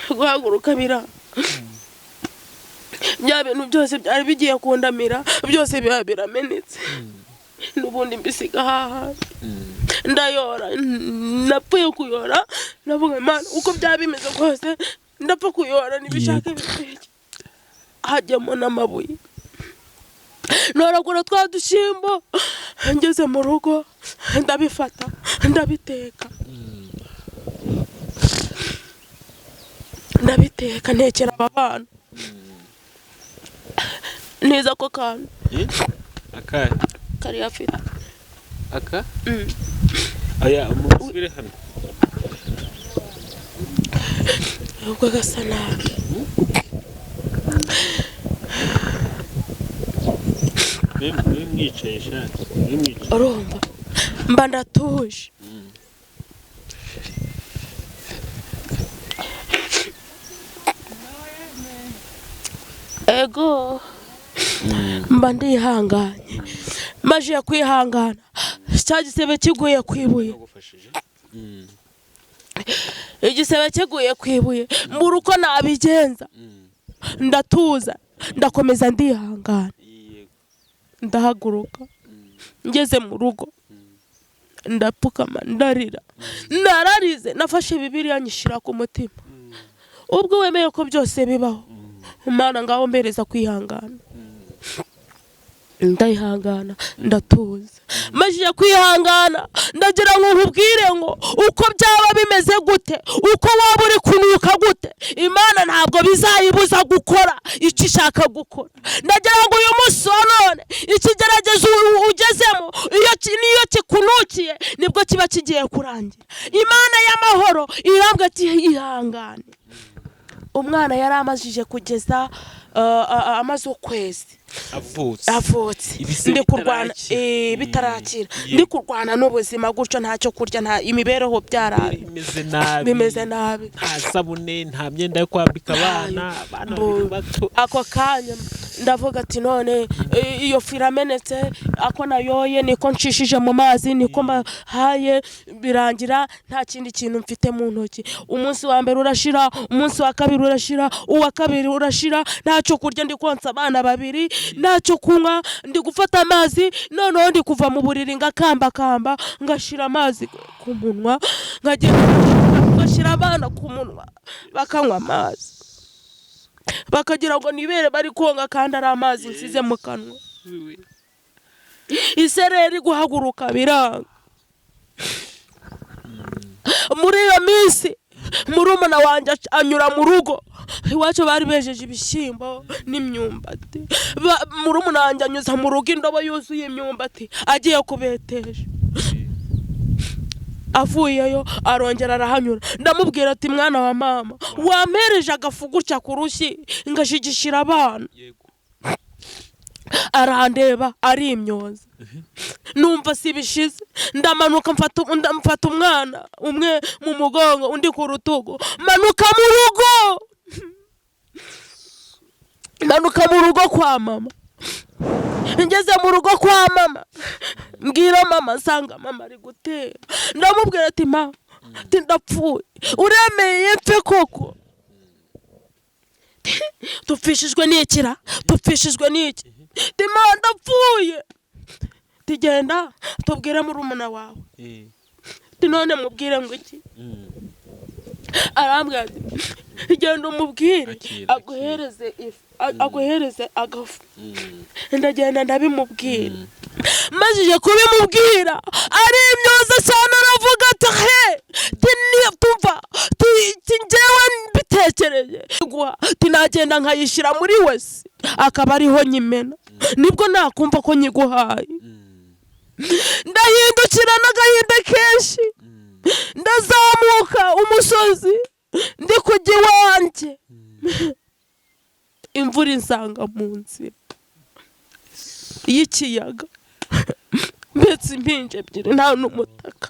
Guhaguruka biranga, bya bintu byose byari bigiye kundamira byose biba biramenetse, n'ubundi mbisiga haha. Ndayora, napfuye kuyora, ndavuga Imana uko byaba bimeze kose ndapfa kuyora, nibishaka biteke. Hajyamo n'amabuye, noragura twa dushyimbo. Ngeze mu rugo ndabifata ndabiteka, ndabiteka ntekera aba bana neza. Ako kantu aka kari afite aka aya musubire hano ubwo gasa nabi. Mwicaye shati mwicaye, urumva mba ndatuje. Ego mba ndihanganye, maje kwihangana cya gisebe kiguye ku ibuye, igisebe kiguye ku ibuye, mbura uko nabigenza, ndatuza ndakomeza ndihangana, ndahaguruka. Ngeze mu rugo ndapfukama ndarira, nararize, nafashe Bibiliya nyishyira ku mutima. Ubwo wemeye ko byose bibaho, Imana ngaho mpereza kwihangana. Ndayihangana ndatuza, majije kwihangana ndagira ngo nkubwire ngo uko byaba bimeze gute, uko waba uri kunuka gute, Imana ntabwo bizayibuza gukora icyo ishaka gukora. Ndagira ngo uyu munsi wa none ikigeragezo ugezemo niyo kikunukiye nibwo kiba kigiye kurangira. Imana y'amahoro irambwa ati ihangane. Umwana yari amajije kugeza amaze ukwezi avutse, ndi kurwana bitarakira, ndi kurwana n'ubuzima gutyo, ntacyo kurya, nta imibereho, byarabi bimeze nabi, nta sabune, nta myenda yo kwambika abana bato. Ako kanya Ndavuga ati none iyo fu iramenetse, ako nayoye niko nshishije mu mazi, niko mbahaye, birangira nta kindi kintu mfite mu ntoki. Umunsi wa mbere urashira, umunsi wa kabiri urashira, uwa kabiri urashira, ntacyo kurya, ndi konsa abana babiri, ntacyo kunywa, ndi gufata amazi, noneho ndi kuva mu buriri ngakambakamba, ngashira amazi ku munwa, nkagenda ngashyira abana ku munwa bakanywa amazi, bakagira ngo nibere bari konga kandi ari amazi nsize mu kanwa. Isereri guhaguruka biranga. Muri iyo minsi murumuna wanjye anyura mu rugo iwacu, bari bejeje ibishyimbo n'imyumbati. Murumuna wanjye anyuza mu rugo indobo yuzuye imyumbati agiye kubetesha. Avuyeyo arongera arahanyura, ndamubwira ati mwana wa mama, wampereje agafu gutya ku rushyi ngashigishira abana. Arandeba arimyoza, numva si bishize. Ndamanuka mfata umwana umwe mu mugongo, undi ku rutugu, manuka mu rugo, manuka mu rugo kwa mama. Ngeze mu rugo kwa mama, mbwira mama, nsanga mama ari gutera. Ndamubwira ati mama, ati ndapfuye, uremeye mfe koko? Dupfishijwe n'ikira, dupfishijwe n'iki? Ati mama, ndapfuye. Tugenda tubwire murumuna wawe. Ati none mubwire ngo iki? Arambwira ati genda umubwire Akira, aguhereze ifu, aguhereze agafu. Ndagenda ndabimubwira. Majije kubimubwira arimyoza cyane, aravuga ati he, tumva ti njyewe mbitekereje guha, tinagenda nkayishyira muri wese akaba ariho nyimena, nibwo nakumva ko nyiguhaye. Ndahindukira n'agahinda kenshi, ndazamuka umusozi ndi kujya iwanjye, imvura insanga mu nzira y'ikiyaga, mbetse impinja ebyiri, nta n'umutaka.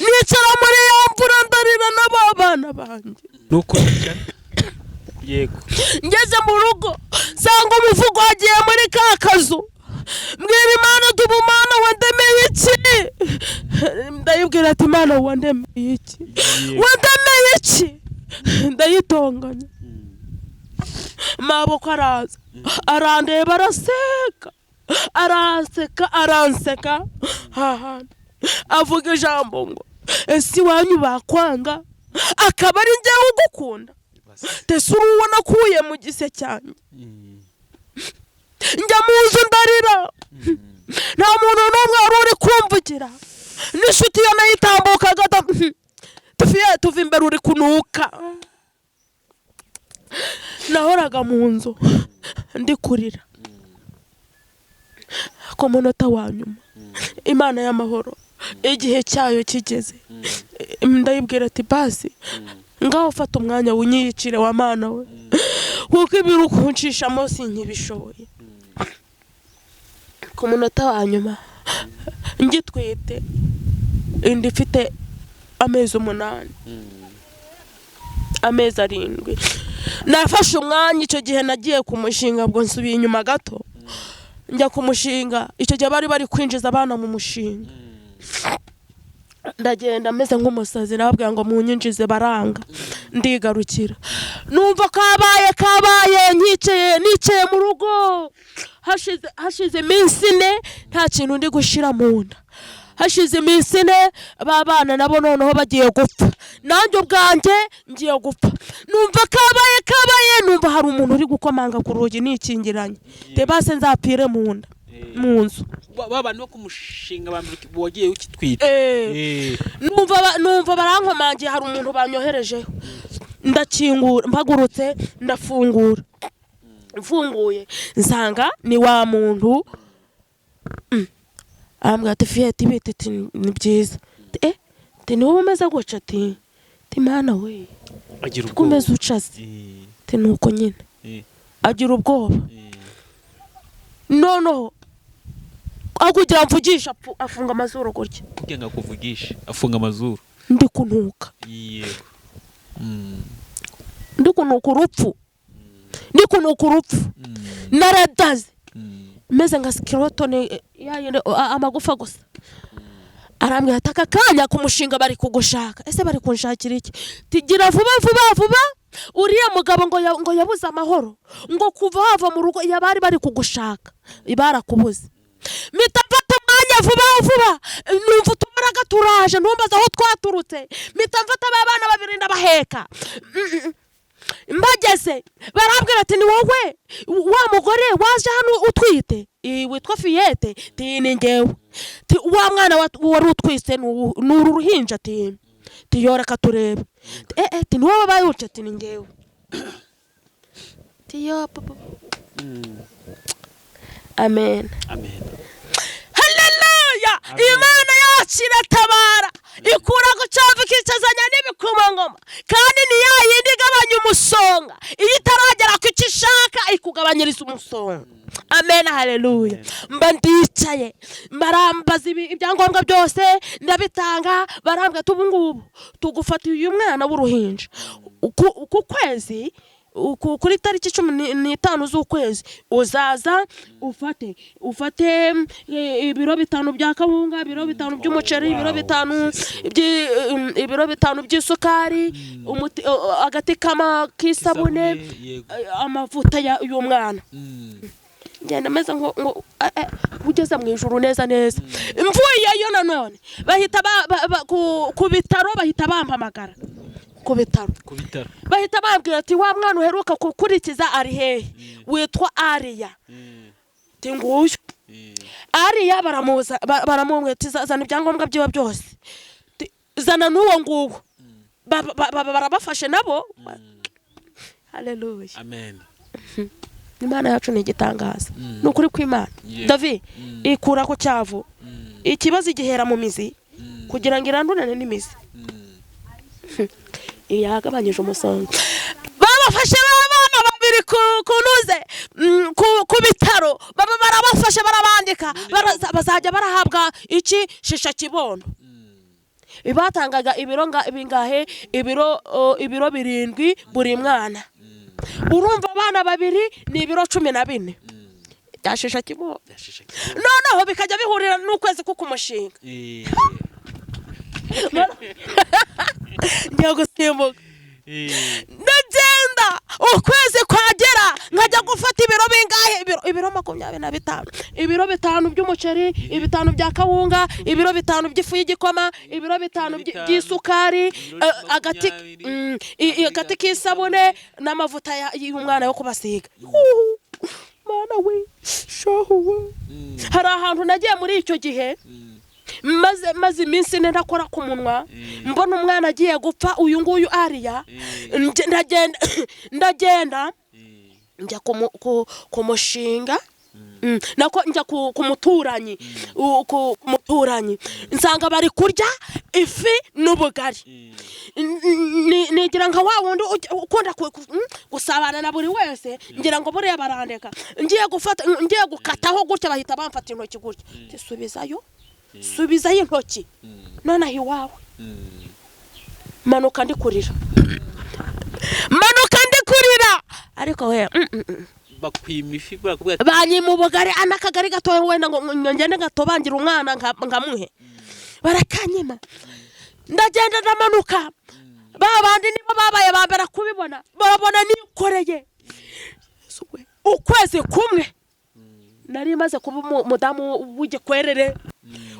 Nicara muri ya mvura ndarira n'aba bana banjye. Nuko wicara, yego. Ngeze mu rugo nsanga umuvugo wagiye muri ka kazu. Mbwira Imana tuba, Imana wandemeye iki? Ndayibwira ati Imana wandemeye iki? Wandemeye iki? Ndayitonganya. Maboko araza arandeba, araseka, aranseka, aranseka hahandi, avuga ijambo ngo ese iwanyu bakwanga akaba ari njyewe ugukunda? Ese uri uwo nakuye mu gise cyanjye? Njya mu nzu ndarira, nta muntu n'umwe wari uri kumvugira, n'inshuti yo nayo itambukaga tufiye tuva imbere uri kunuka. Nahoraga mu nzu ndi kurira. Ku munota wa nyuma, Imana y'amahoro, igihe cyayo kigeze, ndayibwira ati basi ngaho fata umwanya wunyiyicire wa Mana we, kuko ibiri kunshishamo sinkibishoboye. Ku munota wa nyuma, ngitwite inda ifite amezi 8, amezi 7, nafashe umwanya. Icyo gihe nagiye ku mushinga, ubwo nsubiye inyuma gato, njya ku mushinga. Icyo gihe bari bari kwinjiza abana mu mushinga. Ndagenda meze nk'umusazi, nababwira ngo munyinjize, baranga, ndigarukira. Numva kabaye kabaye, nkicaye, nicaye mu rugo, hashize iminsi 4 nta kintu ndi gushyira mu nda. Hashize iminsi 4, ba bana nabo noneho bagiye gupfa, nanjye ubwanjye ngiye gupfa. Numva kabaye kabaye, numva hari umuntu uri gukomanga ku rugi nikingiranye, base nzapfire mu nda mu nzu. Ba bantu bo ku mushinga ba mbere wagiye ukitwita? Numva barankomangiye, hari umuntu banyoherejeho. Ndakingura, mpagurutse ndafungura, mfunguye nsanga ni wa muntu. Arambwira ati fiyeti bite? Ati ni byiza. Ati ati ni wowe umeze gutya? Ati Mana we! Agira ko umeze ucaze? Ati ni uko nyine. Agira ubwoba. Noneho aho kugira mvugisha afunga amazuru gutya. Kugira ngo akuvugishe afunga amazuru. Ndi kunuka. Yego. Ndi kunuka urupfu, ndi kunuka urupfu. Naradaze meze nka skeleton yayindi, amagufa gusa. Arambwira ati: "Aka kanya ku mushinga bari kugushaka." Ese bari kunshakira iki? Tigira vuba vuba vuba, uriya mugabo ngo yabuze amahoro, ngo kuva wava mu rugo yabari bari kugushaka barakubuze. Mpita mfata umwanya vuba vuba, numva utubaraga turaje, ntumbaze aho twaturutse. Mpita mfata ba bana babiri ndabaheka. Mbageze barambwira ati: "Ni wowe wa mugore waje hano utwite, witwa Fiyete?" Ti: "Ni ngewe." Ti: "Wa mwana wari utwise ni uru ruhinja?" Ti: "Yoreka turebe." Ti: "Eh eh." Ti: "Ni wowe bayuce?" Ti: "Ni ngewe." Ti: "Yo papa, amen." Amen. Haleluya! Amen. Imana yacu iratabara, ikura ku cyavu ikicazanya n'ibikomangoma, kandi ni ya yindi igabanya umusonga. Iyo itaragera ku icyo ishaka, ikugabanyiriza umusonga. Amen, haleluya. Mba ndicaye, barambaza ibyangombwa byose, ndabitanga. Barambwira ati: "Ubu ngubu tugufatiye uyu mwana w'uruhinja ku kwezi kuri tariki 15 z'ukwezi uzaza ufate ibiro 5 bya kawunga, ibiro 5 by'umuceri, ibiro 5 ibiro 5 by'isukari, agati k'isabune, Yego. amavuta y'umwana." Ngenda meze ngo ugeze mu ijuru neza neza. Mvuyeyo nanone bahita ku bitaro, bahita bampamagara ku bitaro. Ku bitaro. Bahita bambwira ati: "Wa mwana uheruka gukurikiza ari hehe, witwa Ariya?" Ati: "Nguyu." Ariya baramuza, baramubwira ati: "Zana ibyangombwa byiwe byose." Ati: "Zana n'uwo nguwo." Barabafashe nabo. Haleluya! Amen. Imana yacu ni igitangaza, ni ukuri kw'Imana. Davi, ikura ku cyavu ikibazo, igihera mu mizi kugira ngo irandurane n'imizi. Yagabanyije umusonga. Babafashe b'abana babiri ku ntuze, ku bitaro, baba barabafashe, barabandika, bazajya barahabwa iki shisha kibondo. Batangaga ibiro bingahe? Ibiro 7 buri mwana. Urumva abana babiri ni ibiro 14 bya shisha kibondo. Yashisha kibondo. Noneho bikajya bihurira n'ukwezi k'ukumushinga. Ngiye gusimbuka. Ndagenda, ukwezi kwagera nkajya gufata ibiro bingahe? Ibiro 25, ibiro 5 by'umuceri, 5 bya kawunga, ibiro 5 by'ifu y'igikoma, ibiro 5 5, by'isukari, ibiro agati 20, agati k'isabune n'amavuta y'umwana yo kubasiga. Huhu, mana we, shahu we! Hari ahantu nagiye muri icyo gihe, maze iminsi 4 ntakora ku munwa, mbona umwana agiye gupfa, uyu nguyu Ariya. Ndagenda njya ku mushinga. Nako njya ku muturanyi, nsanga bari kurya ifi n'ubugari. Nigira nka wa wundi ukunda gusabana na buri wese, ngira ngo buriya barandeka. Ngiye gufata, ngiye gukataho gutya, bahita bamfata intoki gutya. Ati: "Subizayo, subizayo intoki nonaha iwawe." Manuka ndi kurira, manuka ndi kurira, ariko we Bakwima ifi, barakubwira ati Banyima ubugari, n'akagari gatoya wenda ngo ngende gatobangira umwana nkamuhe, barakanyima. Ndagenda, ndamanuka, ba bandi nibo babaye ba mbere kubibona, barabona nikoreye. Yesu we! Ukwezi kumwe nari maze kuba umudamu w'igikwerere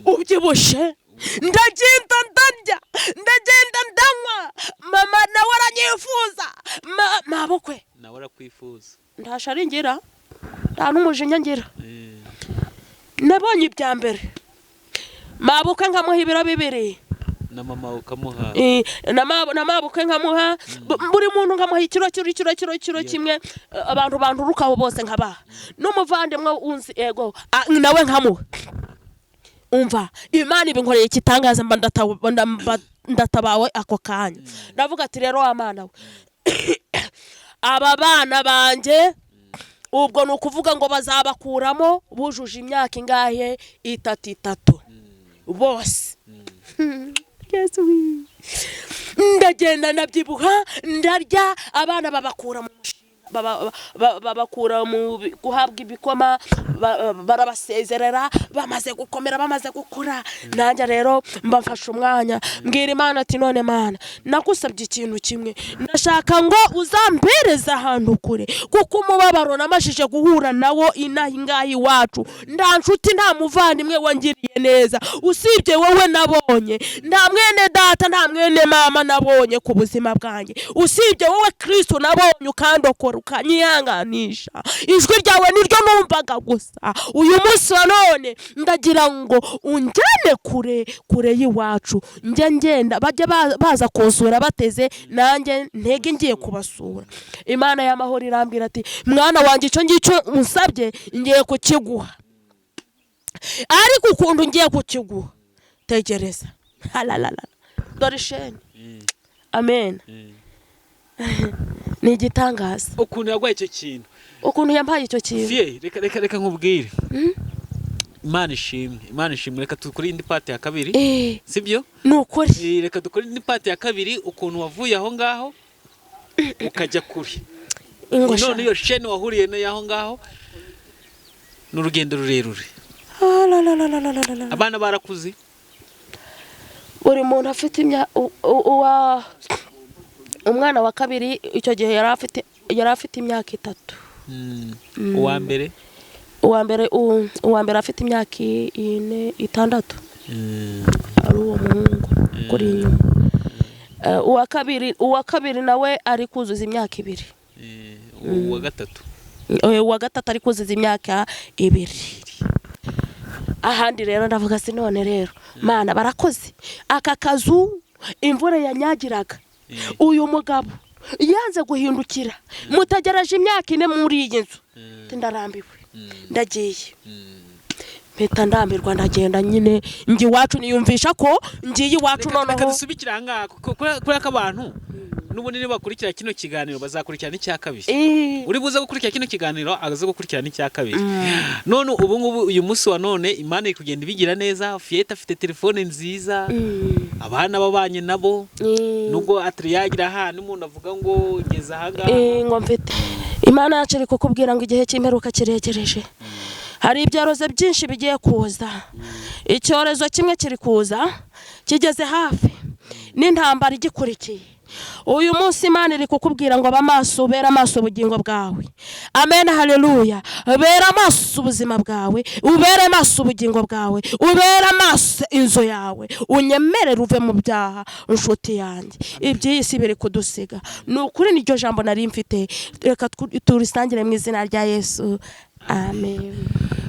ubyibushye. Ndagenda ndarya, ndagenda ndanywa, mama nawe aranyifuza, mabukwe. Nawe arakwifuza. Ntashari ngira, nta n'umujinya ngira. Nabonye ibya mbere, mabukwe nkamuha ibiro 2. Na mama ukamuha. Na mabukwe nkamuha, buri muntu nkamuha ikiro, kiro, kiro, kiro, kiro kimwe. Abantu banturukaho bose nkabaha, n'umuvandimwe unzi, ego, nawe nkamuha. Umva, Imana ibinkoreye ikitangaza, mba ndatabawe ako kanya. Ndavuga ati: "Rero wa Mana we, aba bana banjye, ubwo ni ukuvuga ngo bazabakuramo bujuje imyaka ingahe? 3 3 bose." Yesu we! Ndagenda ndabyibuha, ndarya, abana babakura mu mushinga. Babakura mu guhabwa ibikoma, barabasezerera bamaze gukomera, bamaze gukura. Nanjye rero mbafashe umwanya mbwira Imana ati none Mana, nagusabye ikintu kimwe, ndashaka ngo uzampereze ahantu kure, kuko umubabaro namashije guhura nawo inaha ingaha iwacu, nta nshuti nta muvandimwe wangiriye neza usibye wowe nabonye, nta mwene data nta mwene mama nabonye ku buzima bwanjye usibye wowe Kristo nabonye, ukandokora ukanyihanganisha, ijwi ryawe niryo numvaga gusa. Uyu munsi wa none ndagira ngo unjyane kure kure y'iwacu, njye ngenda bajye baza kunsura bateze, nanjye ntege ngiye kubasura. Imana y'amahoro irambwira ati mwana wanjye, icyo ngicyo unsabye ngiye kukiguha, ariko ukuntu ngiye kukiguha tegereza. Halalala, dore isheni. Amen. Ni igitangaza. Ukuntu yaguhaye icyo kintu. Ukuntu yampaye icyo kintu. Fiye, reka reka reka nkubwire, Imana ishimwe, Imana ishimwe. Reka dukore indi part ya kabiri. Sibyo? Ni ukuri. Reka dukore indi part ya kabiri, ukuntu wavuye aho ngaho ukajya kure. Ingosha. None iyo sheni wahuriye nayo aho ngaho ni urugendo rurerure. Ah, la, la, la, la, la, la, la. Abana barakuze. Buri muntu afite uwa umwana wa kabiri icyo gihe yari afite imyaka 3. Uwa mbere? Uwa mbere afite imyaka 4, 6, ari uwo muhungu kuri inyuma. Uwa kabiri nawe ari kuzuza imyaka 2. Uwa gatatu? Uwa gatatu ari kuzuza imyaka 2. Ahandi rero ndavuga si none rero Mana, barakoze aka kazu imvura yanyagiraga, uyu mugabo yanze guhindukira, mutegereje imyaka 4 muri iyi nzu. Ati, ndarambiwe, ndagiye. Mpita ndambirwa, ndagenda nyine njye iwacu, niyumvisha ko ngiye iwacu. Reka Noneho dusubikire aha ngaha, kuko kubera ko abantu n'ubundi nibakurikira kino kiganiro bazakurikira n'icya kabiri. Uri buze gukurikira kino kiganiro aze gukurikira n'icya kabiri. None ubu ngubu, uyu munsi wa none, Imana iri kugenda ibigira neza. Fiyete afite telefone nziza, abana babanye nabo, nubwo atari yagira ahantu umuntu avuga ngo ngeze aha ngaha. Ngo mfite Imana yacu iri kukubwira ngo igihe cy'imperuka kiregereje, hari ibyorezo byinshi bigiye kuza. Icyorezo kimwe kiri kuza kigeze hafi, n'intambara igikurikiye. Uyu munsi Imana iri kukubwira ngo ba amaso, ubere amaso ubugingo bwawe. Amen, haleluya. Bera amaso ubuzima bwawe, ubere amaso ubugingo bwawe, ubere amaso inzu yawe, unyemerere uve mu byaha, inshuti yanjye. Iby'iyi si biri kudusiga. Ni ukuri, niryo jambo nari mfite, reka turisangire mu izina rya Yesu, amen.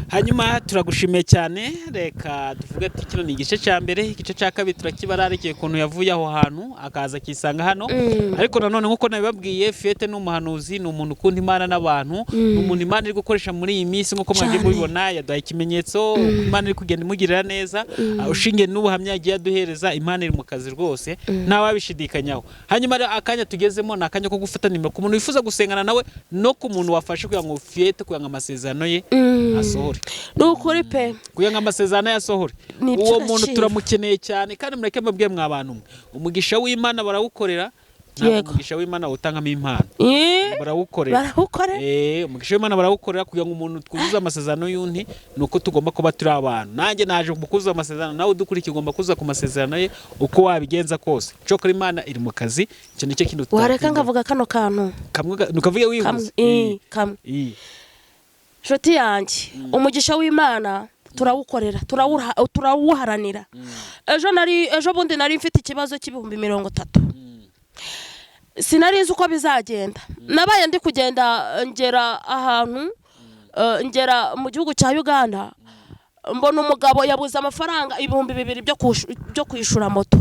Hanyuma turagushimiye cyane. Reka tuvuge ati kino ni igice cya mbere, igice cya kabiri turakibararikiye, ukuntu yavuye aho hantu akaza akisanga hano. Ariko nanone nk'uko nabibabwiye, Fiyete ni umuhanuzi, ni umuntu ukunda Imana n'abantu, ni umuntu Imana iri gukoresha muri iyi minsi nk'uko mwagiye mubibona. Yaduhaye ikimenyetso uko Imana iri kugenda imugirira neza. Ushingiye n'ubuhamya yagiye aduhereza, Imana iri mu kazi rwose, ntawabishidikanyaho. Hanyuma rero akanya tugezemo ni akanya ko gufata nimero ku muntu wifuza gusengana nawe, no ku muntu wafashe kugira ngo Fiyete, kugira ngo amasezerano ye asohore. Ni ukuri pe. Kugira ngo amasezerano ye asohore. Ni Uwo muntu iby'agaciro. turamukeneye cyane. Kandi mureke mbabwiye, mwa bantu mwe, umugisha w'Imana barawukorera, ntabwo umugisha w'Imana awutangamo impano. Barawukorera. Barawukorera. Umugisha w'Imana barawukorera. Kugira ngo umuntu twuzuze amasezerano y'undi ni uko tugomba kuba turi abantu. Nanjye naje mu kuzuza amasezerano, nawe udukurikiye ugomba kuzuza ku masezerano ye uko wabigenza kose. Cyokora Imana iri mu kazi, icyo nicyo kintu Wareka tutatindaho. nkavuga kano kantu. Kamwe nukavuge Kamwe. wihuse. Kamwe. Nshuti yanjye, umugisha w'Imana turawukorera, turawuharanira. Ejo bundi nari mfite ikibazo cy'ibihumbi 30, sinari nzi uko bizagenda. Nabaye ndi kugenda, ngera ahantu, ngera mu gihugu cya Uganda, mbona umugabo yabuze amafaranga 2000 byo kwishyura moto.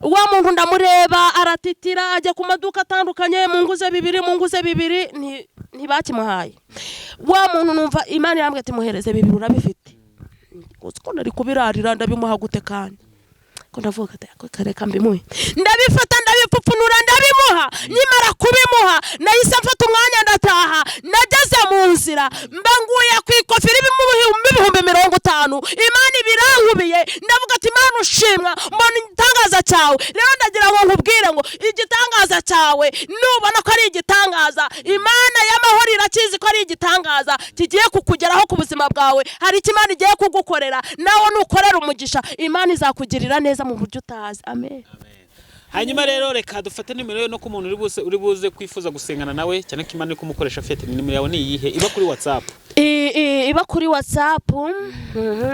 Wa muntu ndamureba aratitira, ajya ku maduka atandukanye, mu nguze 2, mu nguze 2, ntibakimuhaye. Wa muntu numva Imana irambwira ati muhereze 2, urabifite. Uzi ko nari kubirarira, ndabimuha gute? Kandi ko ndavuga ati "Ako reka mbimuhe." Ndabifata, ndabipfupfunura, ndabimuha. Nkimara kubimuha nahise mfata umwanya ndataha. Nageze mu nzira mba nguye ku ikofi 50,000. Imana ibirankubiye, ndavuga ati Imana ushimwa, mbona igitangaza cyawe. Rero ndagira ngo nkubwire ngo igitangaza Igitangaza cyawe nubona ko ari igitangaza, Imana y'amahoro irakizi ko ari igitangaza kigiye kukugeraho ku buzima bwawe. Hari icyo Imana igiye kugukorera, nawe nukorera umugisha Imana izakugirira neza mu buryo utazi. Amen. Hanyuma rero reka dufate nimero ye no ku muntu uri buze kwifuza gusengana nawe, cyane ko Imana iri kumukoresha. Fiyete, nimero yawe ni iyihe iba kuri WhatsApp? Iba kuri WhatsApp,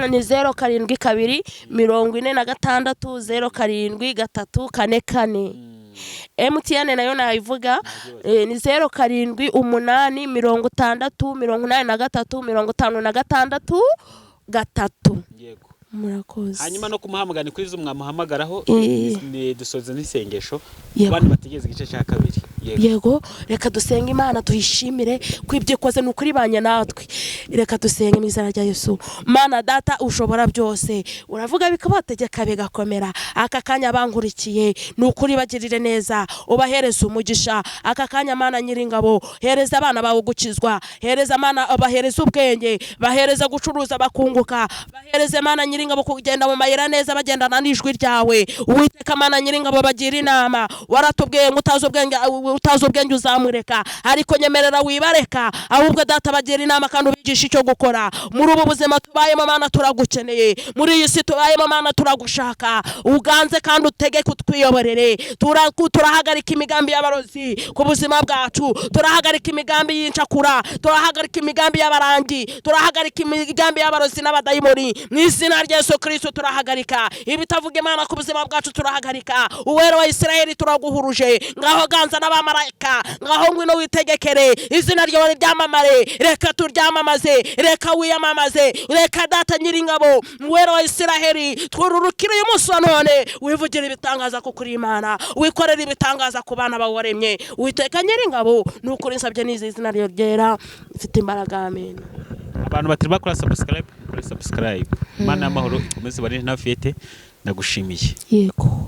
ni 0724607344. MTN nayo nayivuga, ni 0786083563. Yego. Murakoze. Hanyuma no kumuhamagara ni kuri zo mwamuhamagaraho. Dusoza n'isengesho. Abandi bategereza igice cya kabiri. Yego. Yego, reka dusenge Imana, tuyishimire ko ibyo ikoze ni ukuri banye natwe. Reka dusenge mu izina rya Yesu. Mana Data ushobora byose, uravuga bikabategeka bigakomera. Aka kanya bankurikiye, ni ukuri bagirire neza, ubahereze umugisha. Aka kanya, Mana Nyiringabo, hereza abana bawe gukizwa, hereza Mana, bahereze ubwenge, bahereze gucuruza bakunguka, bahereze, Mana Nyiringabo, kugenda mu mayira neza, bagendana n'ijwi ryawe. Uwiteka Mana Nyiringabo, bagira inama. Waratubwiye ngo utazi ubwenge uzamureka, ariko nyemerera wibareka, ahubwo Data bagira inama kandi ubigisha icyo gukora muri ubu buzima tubayemo. Mana, turagukeneye. Muri iyi si tubayemo, Mana, turagushaka. Uganze kandi utegeke, utwiyoborere. Turahagarika imigambi y'abarozi ku buzima bwacu, turahagarika imigambi y'incakura, turahagarika imigambi y'abarangi, turahagarika imigambi y'abarozi n'abadayimoni mu izina rya Yesu Kristo. Turahagarika ibitavuga Imana ku buzima bwacu, turahagarika. Uwera wa Isirayeli, turaguhuruje. Ngaho ganza n'abamarayika, ngaho ngwino witegekere, izina ryawe ryamamare. Reka turyamamaze, reka wiyamamaze, reka Data Nyiringabo, Uwera wa Isiraheli, twururukire uyu munsi wa none, wivugire ibitangaza kuko uri Imana, wikorera ibitangaza ku bana bawe waremye. Witeka Nyiringabo, ni ukuri nsabye n'izi izina ryawe ryera mfite imbaraga. Amen. Abantu batari bakora subscribe, kuri subscribe. Imana y'amahoro ikomeze ibarinde. Na Fiyete, ndagushimiye. Yego.